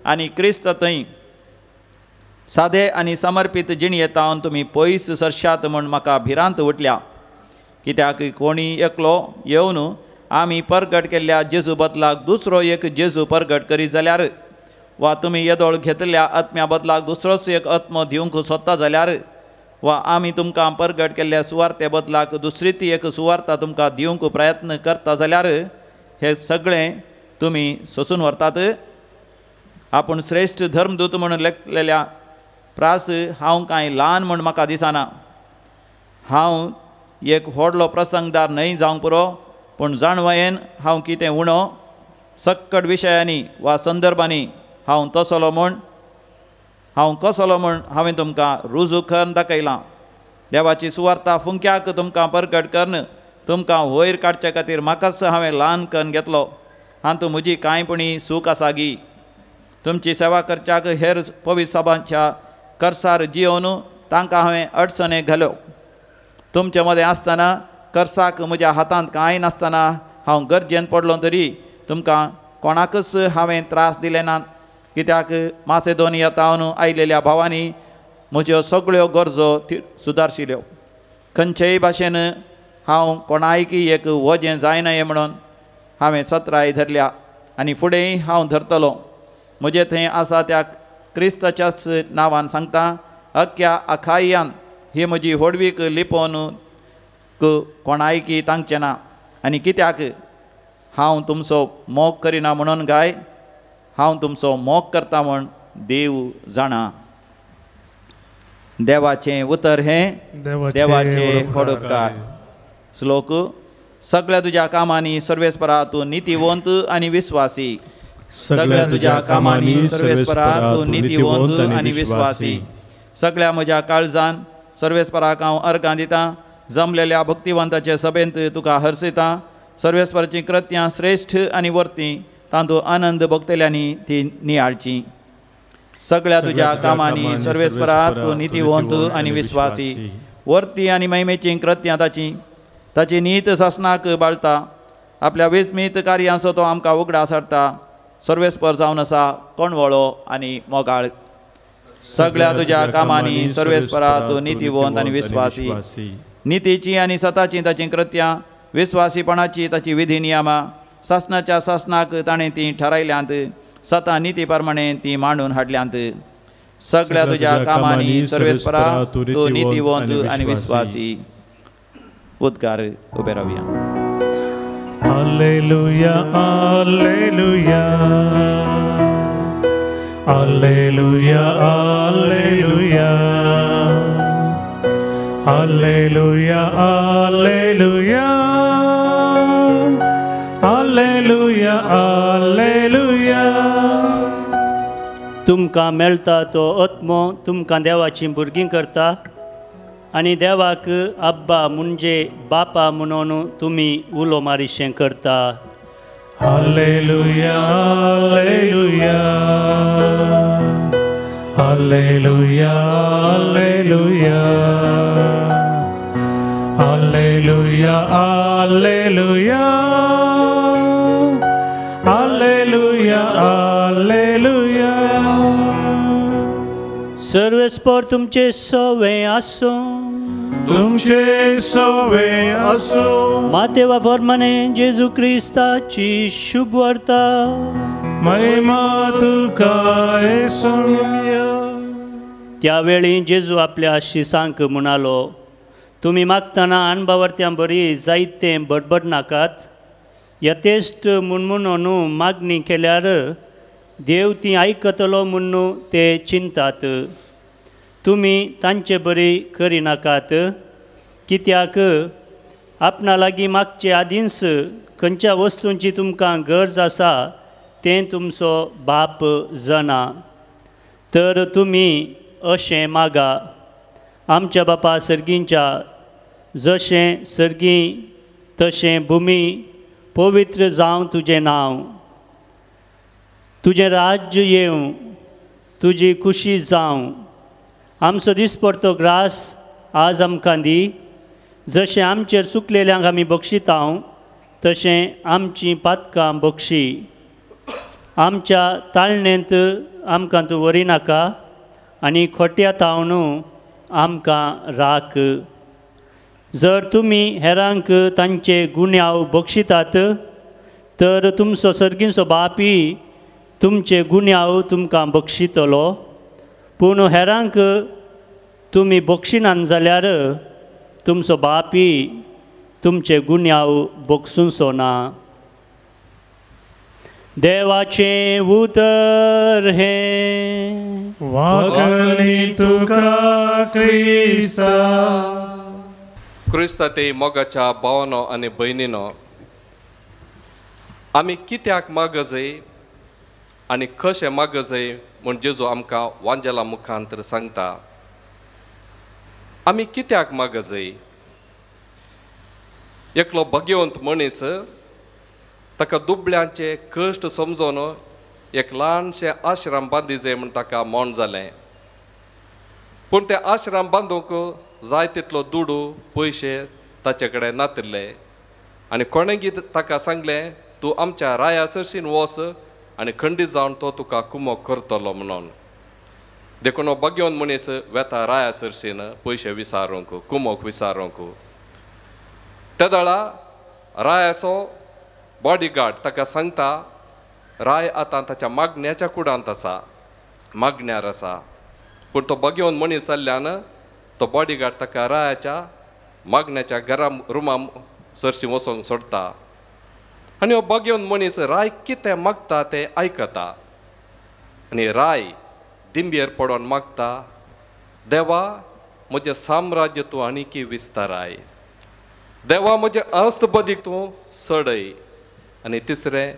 आनी क्रिस्त थंय सादे आनी समर्पीत जिणयेतावन तुमी पयस सरशात म्हूण म्हाका भिरांत उठल्या. कित्याक कोणी एकलो येवन आमी परगट केल्ल्या जेजू बदलाक दुसरो एक जेजू परगट करीत जाल्यार वा तुमी येदोळ घेतल्या आत्म्या बदलाक दुसरोच एक आत्मो दिवंक सोदता जाल्यार वा आमी तुमकां परगट केल्ल्या सुवार्ते बदलाक दुसरी ती एक सुवार्ता तुमकां दिवंक प्रयत्न करता जाल्यार हे सगळें तुमी सोसून व्हरतात। आपूण श्रेश्ठ धर्मदूत म्हणून लेखलेल्या प्रास हांव कांय ल्हान म्हूण म्हाका दिसना। हांव एक व्हडलो प्रसंगदार न्हय जावंक पुरो, पूण जाणवयेन हांव कितें उणो सक्कट विशयांनी वा संदर्भांनी हांव तसलो म्हूण हांव कसलो म्हूण हांवें तुमकां रुजू करून दाखयलां। देवाची सुवार्ता फुंक्याक तुमकां परगट करून तुमकां वयर काडचे खातीर म्हाकाच हांवें ल्हान करून घेतलो। हातूंत म्हजी कांय पुणी सूख आसा गी? तुमची सेवा करच्याक हेर पवित्र सभांच्या करसार जियोवन तांकां हांवें अडचणे घाल्यो। तुमचे मदें आसतना करसाक म्हज्या हातांत कांय नासतना हांव गरजेन पडलो तरी तुमकां कोणाकच हांवें त्रास दिले नात, कित्याक मासेदोनिया तावन आयिल्ल्या भावांनी म्हज्यो सगळ्यो गरजो सुदारशिल्यो। खंयचेय भाशेन हांव कोणायकी एक वजें जायना म्हणून हांवें सत्राय धरल्या आनी फुडेंय हांव धरतलो। म्हजे थंय आसा त्या क्रिस्ताच्याच नांवान सांगता, अख्ख्या अखायान ही म्हजी व्हडवीक लिपोवन कोणायकी तांगचें ना। आनी कित्याक हांव तुमचो मोग करिना म्हणून गाय, हांव तुमचो मोग करता म्हूण देव जाणा। देवाचें उतर हें देवाचें व्हड उपकार। श्लोक. सगळ्या तुज्या कामांनी सर्वेस्परा तूं नितीवंत आनी विस्वासी। सगळ्या तुज्या कामांनी सर्वेस्परा तूं नितीवंत आनी विस्वासी। सगळ्या म्हज्या काळजान सर्वेस्पराक हांव अर्गां दितां। जमलेल्या भक्तिवंताचे सभेंत तुका हर्षितां। सर्वेस्पराचीं कृत्यां श्रेश्ठ आनी वर्ती, तांतूं आनंद भोगतल्यांनी ती नियाळची। सगळ्या तुज्या कामांनी सर्वेस्परा तूं नितीवंत आनी विस्वासी। वर्ती आनी महिमेचीं कृत्यां ताची, ताची नीत सासनाक बाळता। आपल्या विस्मीत कार्यांचो तो आमकां उगडास हाडटा। सर्वेस्पर जावन आसा कोणवळो आनी मोगाळ। सगळ्या तुज्या कामांनी सर्वेस्परा तूं नितीवंत आनी विस्वासी। नितीची आनी सताची ताचीं कृत्यां, विस्वासीपणाची ताची विधी नियमां सासनाच्या सासनाक ताणें तीं थारायल्यांत। सता निती प्रमाणे ती मांडून हाडल्यांत। सगळ्या तुज्या कामांनी सर्वेस्परा तूं नितीवंत आनी विस्वासी। उद्गार उबे रावया। Hallelujah, hallelujah, hallelujah, hallelujah, hallelujah, hallelujah, hallelujah, hallelujah. तुमकां मेळटा तो आत्मो तुमकां देवाचीं भुरगीं करता आनी देवाक अब्बा म्हणजे बापा म्हणून तुमी उलो मारिशें करता। Hallelujah, hallelujah, hallelujah, hallelujah, hallelujah, hallelujah, hallelujah, hallelujah. सर्वेस्पर तुमचे सवे आसूं, तुमचे सवे आसूं। मातेवा फॉर्माने जेजू क्रिस्ताची शुभ वार्ता। महिमा तुका येसुया। त्यावेळी जेजू आपल्या शिसांक म्हणालो, तुमी मागतना अणभवर्त्यां बरी जायते बडबड नाकात। यथेश्ट म्हणून मागणी केल्यार देव ती आयकतलो म्हणून ते चिंतात। तुमी तांचे बरी करिनाकात, कित्याक आपणा लागीं मागचे आदींच खंयच्या वस्तूंची तुमकां गरज आसा तें तुमचो बाप जाणा। तर तुमी अशें मागा, आमच्या बापा सर्गींच्या जशें सर्गीं तशें भुमी पवित्र जावं तुजें नांव, तुजें राज्य येवं, तुजी खुशी जावं। आमचो दिसपडतो ग्रास आज आमकां दी, जशें आमचेर चुकलेल्यांक आमी बक्षितांव तशें आमचीं पातकां बक्षी। आमच्या ताळणेंत आमकां तूं व्हरिनाका आनी खोट्या तावन आमकां राख। जर तुमी हेरांक तांचे गुन्यांव बक्षितात तर तुमचो सर्गींचो बापी तुमचे गुन्यांव तुमकां बक्षितलो, पूण हेरांक तुमी बक्षिनात जाल्यार तुमचो बापी तुमचे गुन्यांव बक्षुचो ना. देवाचें उतर हें. वाकणी तुका क्रिस्ता. क्रिस्ता ते मोगाच्या भावानो आनी भयणीनो, आमी कित्याक मागजय आनी कशें मागजय म्हूण जेजू आमकां वांजेला मुखांतर सांगता. आमी कित्याक मागजय? एकलो भाग्यवंत मनीस ताका दुबळ्यांचे कश्ट समजून एक ल्हानशें आश्रम बांदिजे म्हूण ताका मन जालें. पूण तें आश्रम बांदूंक जाय तितलो दुडू पयशे ताचे कडेन नातिल्ले आनी कोणेगी ताका सांगलें, तूं आमच्या राया सरशीन वच आनी खंडीत जावन तो तुका कुमोक करतलो म्हणून. देखून हो भाग्यवंत मनीस वेता राया सरशीन पयशे विसारूंक, कुमोक विसारूंक. तेदळा रायाचो बॉडीगार्ड ताका सांगता, राय आतां ताच्या मागण्याच्या कुडांत आसा, मागण्यार आसा. पूण तो भाग्यवंत मनीस जाल्ल्यान तो बॉडीगार्ड ताका रायाच्या मागण्याच्या घरा रुमा सरशी वचोंक सोडटा. आनी हो भाग्यवंत मनीस राय कितें मागता तें आयकता आनी राय दिंबेर पडोन मागता, देवा म्हजें साम्राज्य तूं आनीकी विस्ताराय, देवा म्हजें अस्त बदीक तूं सडय, आनी तिसरें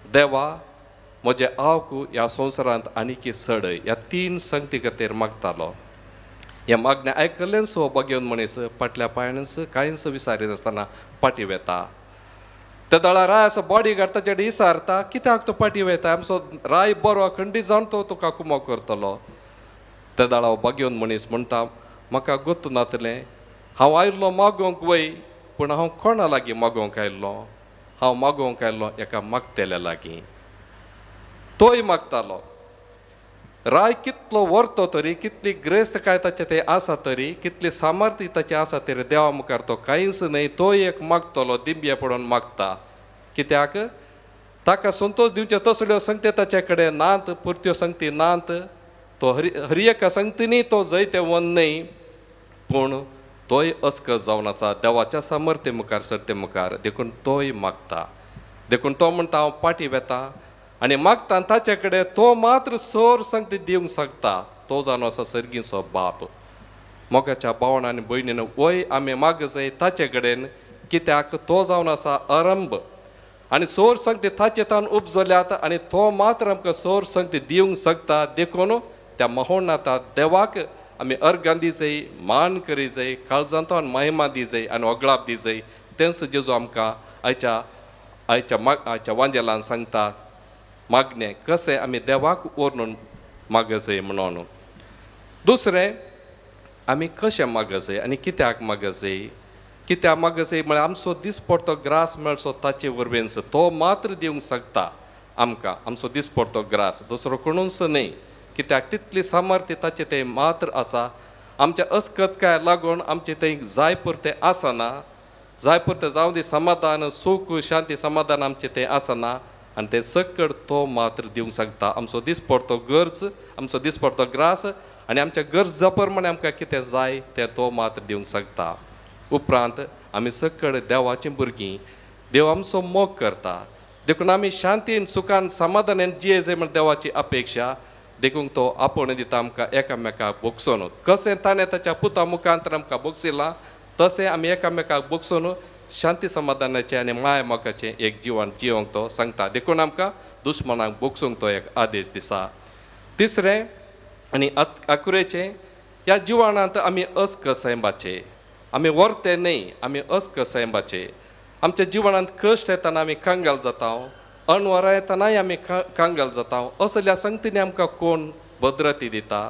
देवा म्हजें आवक ह्या संवसारांत आनीकी सडय. ह्या तीन संगती खातीर मागतालो. ह्या मागणें आयकल्लेंच हो भाग्यवंत मनीस फाटल्या पांयानच कांयच विसारिनासतना फाटीं वेता. त्या दळा रायाचो बॉडीगार्ड ताचे कडेन विचारता, कित्याक तूं फाटीं वेता? आमचो राय बरो खंडीत जावन तो तुका कुमोक करतलो. त्या दळा हो भाग्यवंत मनीस म्हणटा, म्हाका गोत्तू नातलें, हांव आयिल्लो मागोवंक वय, पूण हांव कोणा लागीं मागोवंक आयिल्लो? हांव मागोवंक आयिल्लो एका मागतेल्या लागीं. तोय मागतालो. राय कितलो व्हरतो तरी, कितली ग्रेस्तकाय ताचें तें आसा तरी, कितली सामर्थ्य ताचें आसा तरी, देवा मुखार तो कांयच न्हय. तोय एक मागतलो, दिंबे पडोन मागता. कित्याक ताका संतोश दिवचे तसल्यो संगती ताचे कडेन नात, पुरत्यो संगती नात. तो हरी एका संगतीनी तो जैतेवन न्हय, पूण तोय अस्कस जावन आसा देवाच्या सामर्थ्य मुखार, सर्ते मुखार. देखून तोय मागता. देखून तो म्हणटा, हांव फाटीं वेता आनी मागता ताचे कडेन तो मात्र सोर संगती दिवंक शकता. तो जावन आसा सर्गीचो बाप. मोगाच्या भावण आनी भयणीन वय आमी मागजय ताचे कडेन, कित्याक तो जावन आसा आरंभ आनी सोर संगती ताचे तान उपजल्यात आनी तो मात्र आमकां सोर संगती दिवंक शकता. देखून त्या महोन्नाथा देवाक आमी अर्गां दिजय, मान करिजय, काळजांत महिमा दिजय आनी ओगळाप दिजय. तेंच जेजू आमकां आयच्या आयच्या आयच्या वांजेलान सांगता, मागणें कशें आमी देवाक व्हरून मागजय म्हणून. दुसरें, आमी कशें मागजय आनी कित्याक मागजय? कित्याक मागजय म्हळ्यार आमचो दिसपडतो ग्रास मेळचो ताचे वरवींच. तो मात्र दिवंक शकता आमकां आमचो दिसपडतो ग्रास, दुसरो कोणूच न्हय. कित्याक तितली सामर्थ्य ताचें तें मात्र आसा. आमच्या अस्कतकाय लागून आमचें थंय जाय पुरतें आसना, जाय पुरतें जावं दी समाधान, सूख शांती समाधान आमचें तें आसना आनी तें सकड तो मात्र दिवंक शकता. आमचो दिसपडतो गरज, आमचो दिसपडतो ग्रास आनी आमच्या गरजा प्रमाणे आमकां कितें जाय तें तो मात्र दिवंक शकता. उपरांत आमी सकड देवाचीं भुरगीं, देव आमचो मोग करता, देखून आमी शांतीन सुखान समाधानान जिये म्हण देवाची अपेक्षा. देखून तो आपोवणें दिता आमकां एकामेकाक भोगसोन. कशें ताणें ताच्या पुता मुखांतर आमकां भोगसिलां तशें आमी एकामेकाक भोगसोन शांती समाधानाचें आनी माया मोगाचें एक जिवन जिवंक तो सांगता. देखून आमकां दुस्मनाक भोगसूंक तो एक आदेश दिसा. तिसरें आनी आकुरेचें, ह्या जिवनांत आमी अस्कसैंबाचे, आमी व्हरते न्हय, आमी अस्कसैंबाचे. आमच्या जिवनांत कश्ट येतना आमी कंगाल जाता, अणवरां येतनाय आमी कांगाल जाता. असल्या संगतीनी आमकां कोण भद्रती दिता?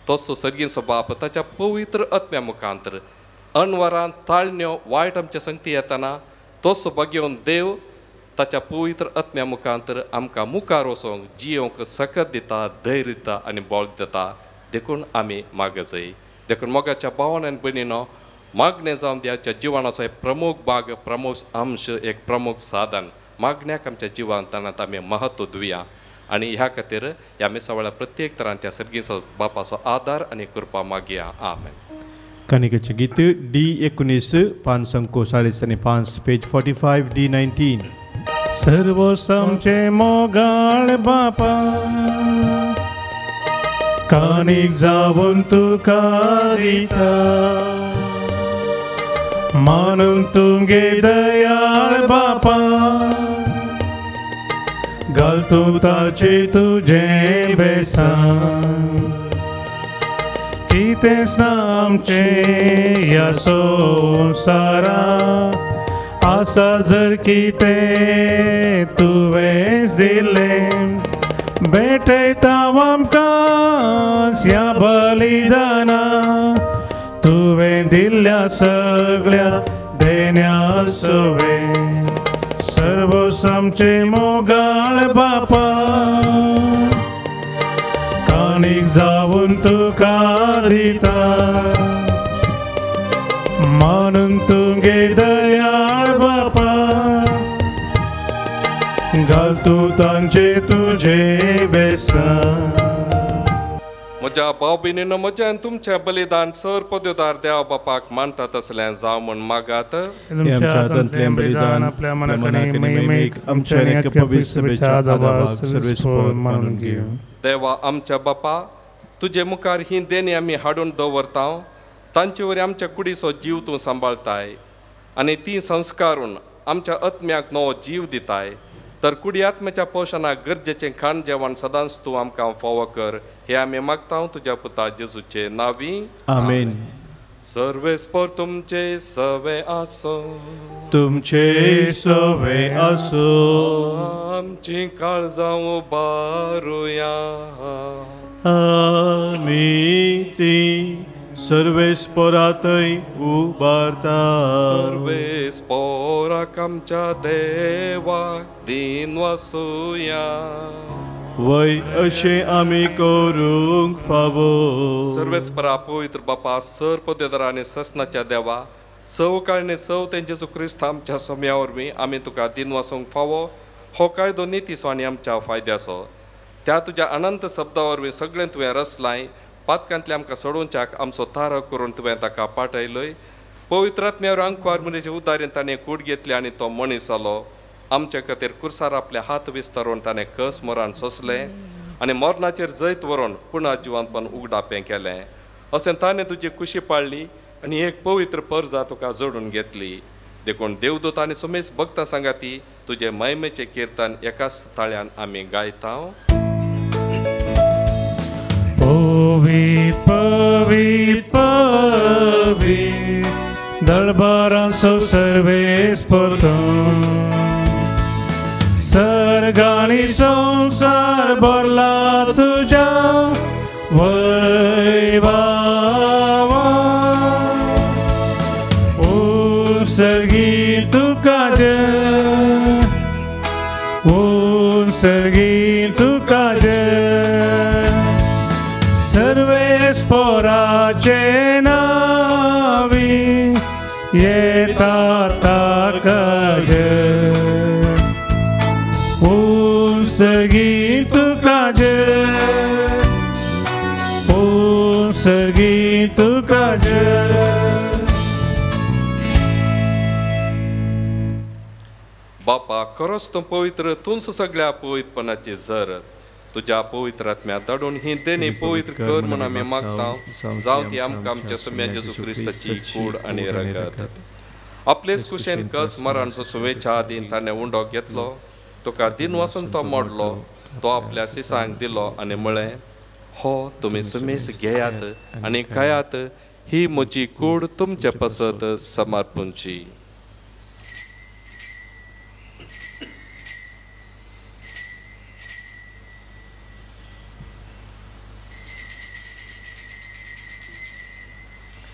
तसो सर्गीचो बाप ताच्या पवित्र आत्म्या मुखांतर अणवरां ताळण्यो वायट आमच्या संगती येतना तसो भाग्यवंत देव ताच्या पवित्र आत्म्या मुखांतर आमकां मुखार वचोंक जियोंक सकत दिता, धैर्य दिता आनी बळ दिता. देखून आमी मागजय. देखून मोगाच्या भावान आनी भयणीनो, मागणें जावन आमच्या जिवनाचो एक प्रमुख भाग, प्रमुख अंश, एक प्रमुख साधन. मागण्याक आमच्या जिवनांत आमी म्हत्व दिवया. आनी ह्या खातीर ह्या मिसा वेळार प्रत्येक तरान त्या सर्गीचो बापाचो आदार आनी कृपा मागया. आमेन. काणिकेचें गीत डी 19 545 पेज 45 डी 19. सर्वोसमचे मोगाळ बापा काणीक जावन तुका दिता मानून तुगे दयाळ बापा घाल तूं ताचे तुजें बेसां कितेंच ना आमचें ह्या संवसारा आसा जर कितें तुवेंच दिलें भेटयता आमकां ह्या बलिदाना तुवें दिल्ल्या सगळ्या देण्या सवें सर्वोसमचे मोगाळ बापा काणीक जावन तुका दिता मानून तुगे दयाळ बापा घाल तूं तांचे तुजें बेसां. म्हज्या भाव भयणीनो म्हजें आनी तुमचें बलिदान सर पदव्युदार देवा बापाक मानता तसलें जावं म्हूण मागात. आमच्या हातांतलें बलिदान आपल्या मनाक आनी महिमेक आमच्या आनी अख्ख्या पवित्र सभेच्या आदाबाक सर्वेस्पर मानून घेवं. देवा आमच्या बापा तुजे मुखार ही देणी आमी हाडून दवरता तांचे वरी आमच्या कुडीचो जीव तूं सांबाळताय आनी ती संस्कारून आमच्या आत्म्याक नवो जीव दिताय. तर कुडी आत्म्याच्या पोशणाक गरजेचें खाण जेवण सदांच तूं आमकां फावो कर हे आमी मागता तुज्या पुता जेजूचे नांवी. आमेन. सर्वेस्पर तुमचे सवे आसो तुमचे सवे आसो. आमची काळजां उबारुया आमी ती सर्वेस्परातय उबारता. सर्वेस्पराक आमच्या देवाक दीन वसुया वय अशें आमी करूंक फावो. सर्वेस्परा पवित्र बापा सर पदव्युदार आनी ससनाच्या देवा सव काळणे सव तें जेजू क्रिस्त आमच्या सोम्या वरवीं आमी तुका दीन वासूंक फावो. हो कायदो नितीचो आनी आमच्या फायद्याचो. त्या तुज्या अनंत शब्दा वरवीं सगळें तुवें रचलाय. पातकांतले आमकां सोडोवच्याक आमचो तारक करून तुवें ताका पाठयलोय. पवित्र आत्म्यावर आंकवार मनीस उदारीन ताणें कूड घेतली आनी तो मनीस जालो. आमचे खातीर कुर्सार आपले हात विस्तारून ताणें कस मरण सोंसलें आनी मरणाचेर जैत व्हरून पुणा जिवानपण उगडापें केलें. अशें ताणें तुजी कुशी पाळ्ळी आनी एक पवित्र परजा तुका जोडून घेतली. देखून देवदूत आनी सुमेस भक्तां सांगाती तुजे महिमेचें किर्तन एकाच ताळ्यान आमी गायता. पवित्र पवित्र पवित्र दरबारांचो सर्वेस्पर तूं सर्ग आनी संवसार भरला तुज्या वैभवान. ओ सर्गी तुका जय ओ सर्गी तुका जय सर्वेस्पराचे नावी येता ताका जय उत्सर्गी तुका जय उत्सर्गी तुका जय. बापा खरोच तूं पवित्र तूंच सगळ्या पवित्रपणाची जर तुज्या पवित्र आत्म्या धाडून ही देणी पवित्र कर म्हूण आमी मागता. जावं ती आमकां आमच्या सोम्या जेजू क्रिस्ताची कूड आनी रगत. आपलेच कुशेन कस मरण सुवेच्या आदीन ताणें उंडो घेतलो. तुका दिन वासून तो मोडलो. तो आपल्या सिसांक दिलो आनी म्हळें हो तुमी सुमेस घेयात आनी खायात ही म्हजी कूड तुमचे पासत समर्पूंची.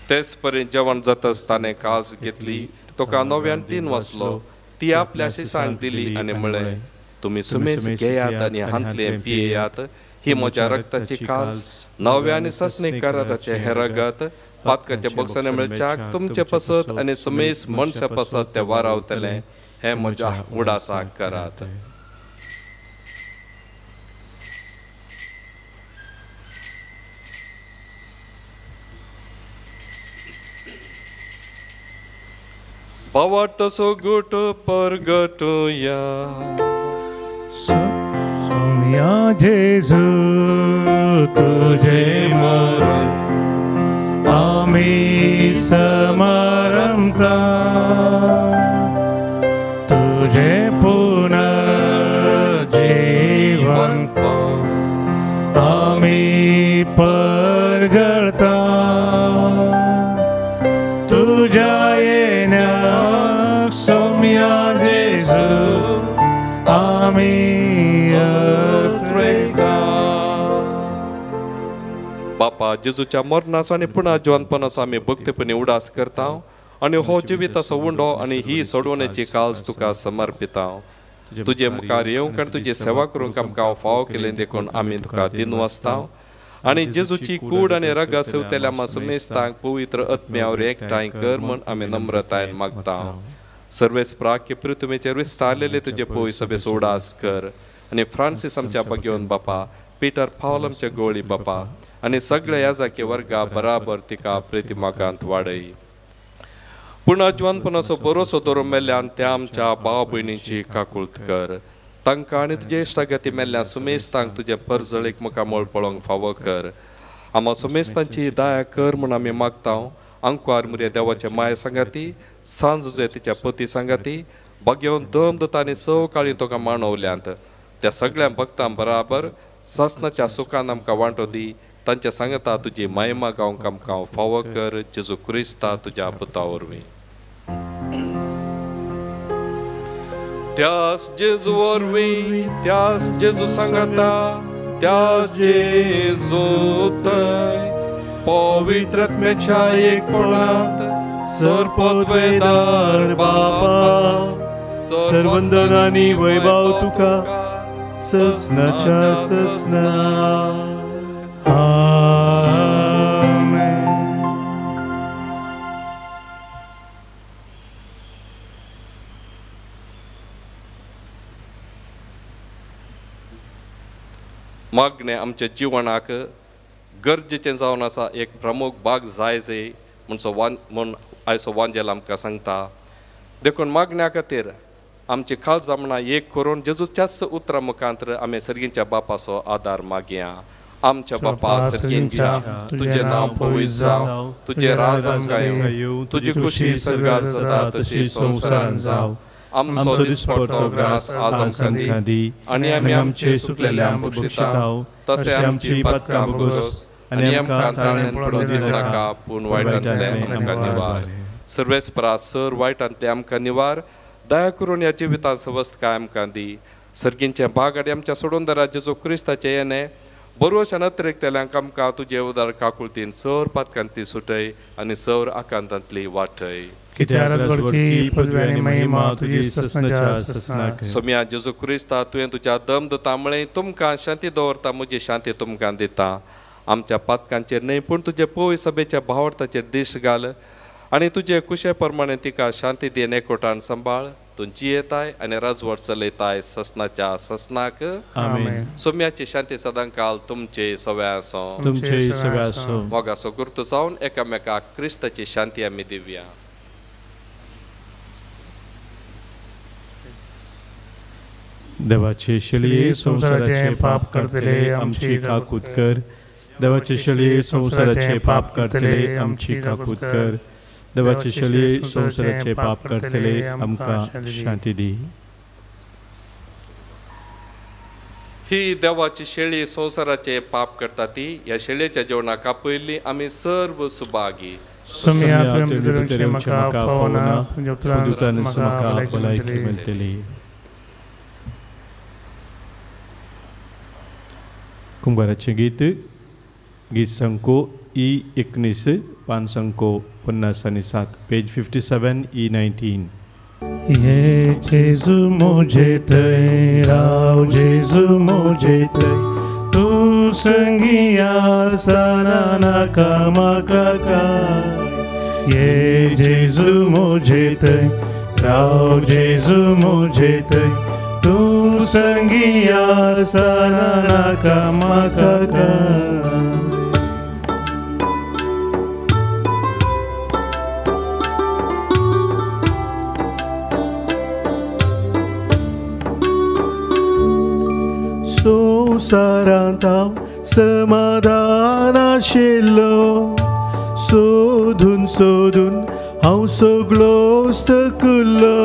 तेच परी जेवण जातच ताणें कास घेतली. तुका नव्यान तीन वाचलो. ती आपल्या शिसांक दिली आनी म्हळें तुमी सुमेस घेयात आनी हांतलें पियेयात. ही म्हज्या रक्ताची कास नव्या आनी ससनी कराराचें हें रगत पातकाचें बक्षाणें मेळच्याक तुमचे पासत आनी सुमेस मनशा पासत तें वारावतलें. हें म्हज्या उडासाक करात. भावार्थाचो गुट परगटुया. सोम्या जेजू तुझे मरण आमी समारंभता, तुझे पुनर्जीवन आमी परगळता, तुझ्या येण्याक सोम्या जेजू आमी अत्रेता. बापा, जेजूच्या मरणाचो आनी पुनः जिवंतपणाचो आमी भक्तीपणी उडास करता आनी हो जिविताचो उंडो आनी ही सोडवण्याची काल्स तुका समर्पिता. तुजे मुखार येवंक आनी तुजी सेवा करूंक आमकां फावो केलें देखून आमी तुका दिनवासता आनी जेजूची कूड आनी रगा सेवतेल्या आमच्या सुमेस्तांक पवित्र आत्म्यावर एकठांय कर म्हूण आमी नम्रतायेन मागता. सर्वेस प्राक्य पृथ्वीचेर विस्तारलेले तुजे पवित्र सभेचो उडास कर आनी फ्रांसीस आमच्या बागेवन बापा, पीटर पावल आमच्या गोळी बापा आनी सगळ्या याजाकी वर्गा बराबर तिका प्रितिमागांत वाडय. पुनः जिवंतपणाचो भरोसो दवरून मेल्ल्यान त्या आमच्या भाव भयणींची काकूळत कर. तांकां आनी तुजे इश्टागती मेल्ल्या सुमेस्तांक तुजें परजळीक मुखामळ पळोवंक फावो कर. आमा सुमेस्तांची दया कर म्हूण आमी मागता. आंकवार मुरे देवाचे माय सांगाती, सांजुजे तिच्या पती सांगाती, बागेवन दम दता आनी सवकाळी तुका मांडवल्यांत त्या सगळ्या भक्तां बराबर सासनाच्या सुखान आमकां वांटो दी. तांच्या सांगता तुजी महिमा गावंक आमकां फावो कर. जेजू क्रिस्ता तुज्या पुता वरवीं. त्यास जेजू वरवीं, त्यास जेजू सांगता, त्यास जेजू थंय पवित्र आत्म्याच्या एकपणांत सर्वपदवेदार बापा, सर्वंदन आनी वैभव तुका ससनाच्या ससना. आमेन. मागणें आमच्या जिवनाक गरजेचें जावन आसा एक प्रमुख भाग जाय जाय म्हणचो वान म्हूण आयचो वांजेल आमकां सांगता. देखून मागण्या खातीर आमची खास जामणां एक करून जेजूच्याच उतरां मुखांतर आमी सर्गींच्या बापाचो आदार मागया. आमच्या बापा सर्गींच्या, तुजें नांव पवित्र जावं, तुजें राज आमकां येवं, तुजी खुशी सर्गात जाता तशी संवसारांत जावं. आमचो दिसपडतो ग्रास आज आमकां दी आनी आमी आमचे सुकलेल्यांक बक्षिता तशें आमची पातकां भोगोस आनी आमकां ताळ्यान पडूंक दिनाका, पूण वायटांतलें आमकां निवार. सर्वेस्परा सर वायटांतलें आमकां निवार. दया करून ह्या जिवितांत सवस्तकाय आमकां दी. सर्गींचे भाग आनी आमच्या सोडूनदारा जेजू क्रिस्ताचें येणें बरोवश आनी अतिरिक्तल्यांक आमकां तुजे उदार काकुळतीन सर पातकांतली सुटय आनी सर आकांतांतली वाटय. सोम्या जेजू क्रिस्ता, तुवें तुज्या दम दता म्हळें तुमकां शांती दवरता, म्हजी शांती तुमकां दिता. आमच्या पातकांचेर न्हय पूण तुजे पवित्र सभेच्या भावार्थाचेर दीश घाल आनी तुजे कुशे प्रमाणे तिका शांती दी एकवटान सांबाळ. तूं जियेताय आनी राजवट चलयताय ससनाच्या ससनाक. आमेन. सोम्याची शांती सदांकाल तुमचे सव्या आसूं, तुमचे सव्या आसूं. मोगाचो गुर्त जावन एकामेकाक क्रिस्ताची शांती आमी दिवया. देवाचे शलिये संवसाराचे पाप करतले आमची काकूत कर. देवाचे शलिये संवसाराचे पाप करतले आमची काकूत कर. देवाचे शलिये संवसाराचे पाप करतले आमकां शांती दी. ही देवाची शेळी संवसाराचे पाप करता ती ह्या शेळयेच्या जेवणाक आपयल्ली आमी सर्व सुभागी. भलायकी मेळटली. कुंभाराचें गीत, गीत संको ई 19, पान संको 57, पेज 57 ई 19. ये जेजू मुझे तय, राव जेजू मुझे तय, तू संगिया साना नाका माका का. ये जेजू मुझे तय, राव जेजू मुझे तय, तू संगिया साना नाका माका का. संवसारांत हांव समाधान आशिल्लो सोदून सोदून हांव सगळोच थकल्लो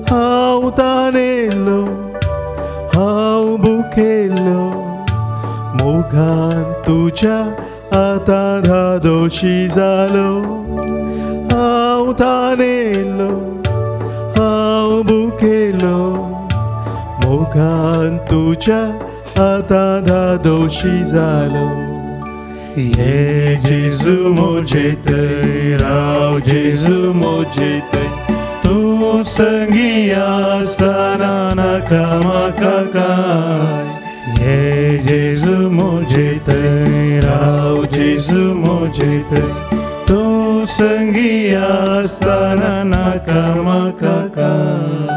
हांव तानेल्लो हांव भुकेल्लो मोगान तुज्या आतां धादोशी जालो हांव तानेल्लो हांव भुकेल्लो मोगान तुज्या आतां धादोशी जालो ये जेजू म्हजे थंय राव जेजू म्हजे थंय तूं संगी आसतना नाका म्हाका कांय ये जेजू म्हजे थंय राव जेजू म्हजे थंय तूं संगी आसतना नाका म्हाका कांय.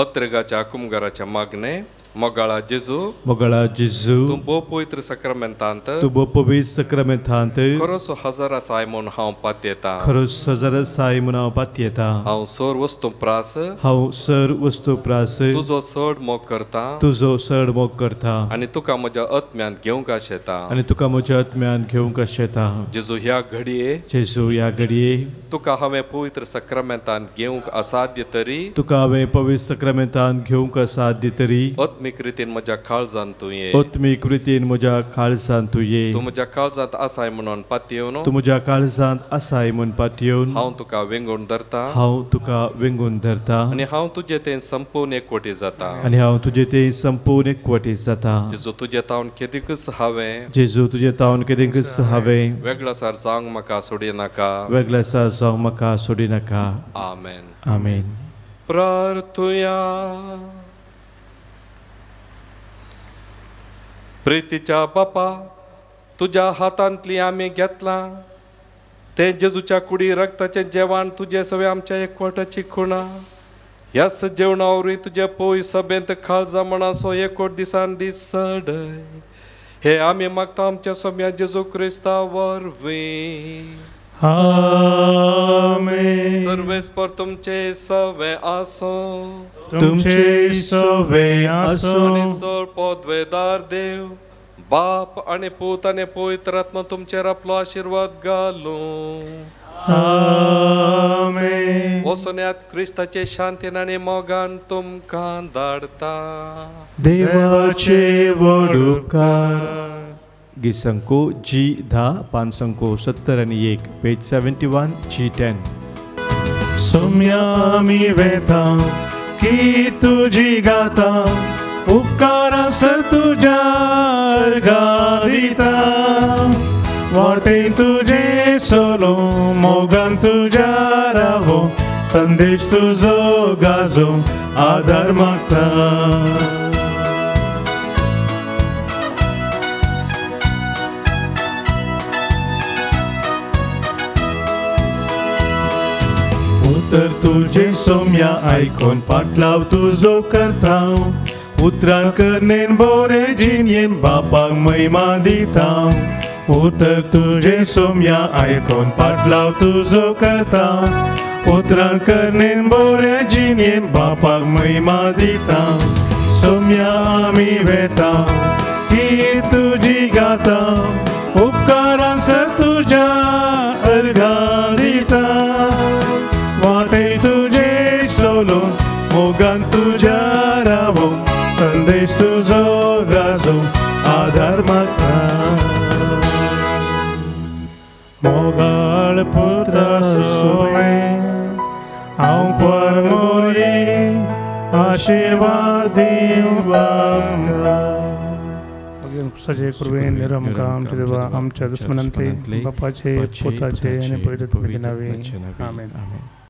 अत्रेगाच्या कुमगाराच्या मागणें. मोगाळा जेजू मोगाळा जेजू तूं भोव पवित्र सक्रमेंतांत तूं भोव पवित्र सक्रमेंतांत खरोसो हजर आसाय म्हूण हांव पातयेतां खरोसो हजर आसाय म्हूण हांव पातयेतां हांव सर वस्तू प्रास हांव सर वस्तू प्रास तुजो चड मोग करता तुजो चड मोग करता आनी तुका म्हज्या आत्म्यांत घेवंक आशेता आनी तुका म्हज्या आत्म्यांत घेवंक आशेता. जेजू ह्या घडये जेजू ह्या घडये तुका हांवें पवित्र सक्रमेंतांत घेवंक असाध्य तरी तुका हांवें पवित्र सक्रमेंतांत घेवंक असाध्य तरी आत्मीक रितीन म्हज्या काळजांत तूं ये आत्मीक रितीन म्हज्या काळजांत तूं ये तूं म्हज्या काळजांत आसाय म्हणून पातयेवन तूं म्हज्या काळजांत आसाय म्हूण पातयेवन हांव तुका वेंगून धरता हांव तुका वेंगून धरता आनी हांव तुजे तें संपूर्ण एकवटी जाता आनी हांव तुजे तें संपूर्ण एकवटी जाता. जेजू तुजे तावन केदीकच हांवें जेजू तुजे तावन केदीकच हांवें वेगळ्यासार जावंक म्हाका सोडिनाका वेगळ्यासार जावंक म्हाका सोडिनाका. आमेन आमेन. प्रार्थुया. प्रितीच्या बापा तुज्या हातांतली आमी घेतलां तें जेजूच्या कुडी रक्ताचें जेवण तुजे सगळें आमच्या एकवटाची खुणा ह्याच जेवणा वरवीं तुजे पय सभेंत काळजा मणाचो एकवट दिसान दीस चडय हे आमी मागता आमच्या सोम्या जेजू क्रिस्ता वरवीं. आमेन. सर्वेस्पर तुमचे सवे आसूं तुमचे सवे आसूं आनी सर पदवेदार देव बाप आनी पूत आनी पवित्र आत्मा तुमचेर आपलो आशिर्वाद घालूं. आमेन. वसोन्यात क्रिस्ताचे शांतीन आनी मोगान तुमकां धाडता. देवाचे व्हड उपकार. गीत जी 10 पान 71 पेज 71 जी 10. सोम्या आमी वेता की तुजी गाता उपकारास तुज्या अर्घां दिता वाटे तुजे सोलो मोगान तुज्या रावो संदेश तुजो गाजो आदार मागता. उतर तुझे सोम्या आयकोन पाटलाव तुजो करता उतरान करनेन बोरे जिनयेन बापाक महिमा दिता. उतर तुझे सोम्या आयकोन पाटलाव तुजो करता उतरान करनेन बोरे जिनयेन बापाक महिमा दिता. सोम्या आमी वेता की तुजी गाता उपकारांस तुज्या अर्घां दिता वाटे तुझे सोलो मोगान तुज्या रावो संदेश तुजो गाजो आदार मागता. मोगाळ पुत्रा सोमे हांव परमोरी आशिर्वाद दिवं आमकां. सजे कृपेन निरमका आमच्या देवा आमच्या दुस्मनांतले बापाचे पुताचे आनी पवित्र आत्म्याचे नांवे. आमेन.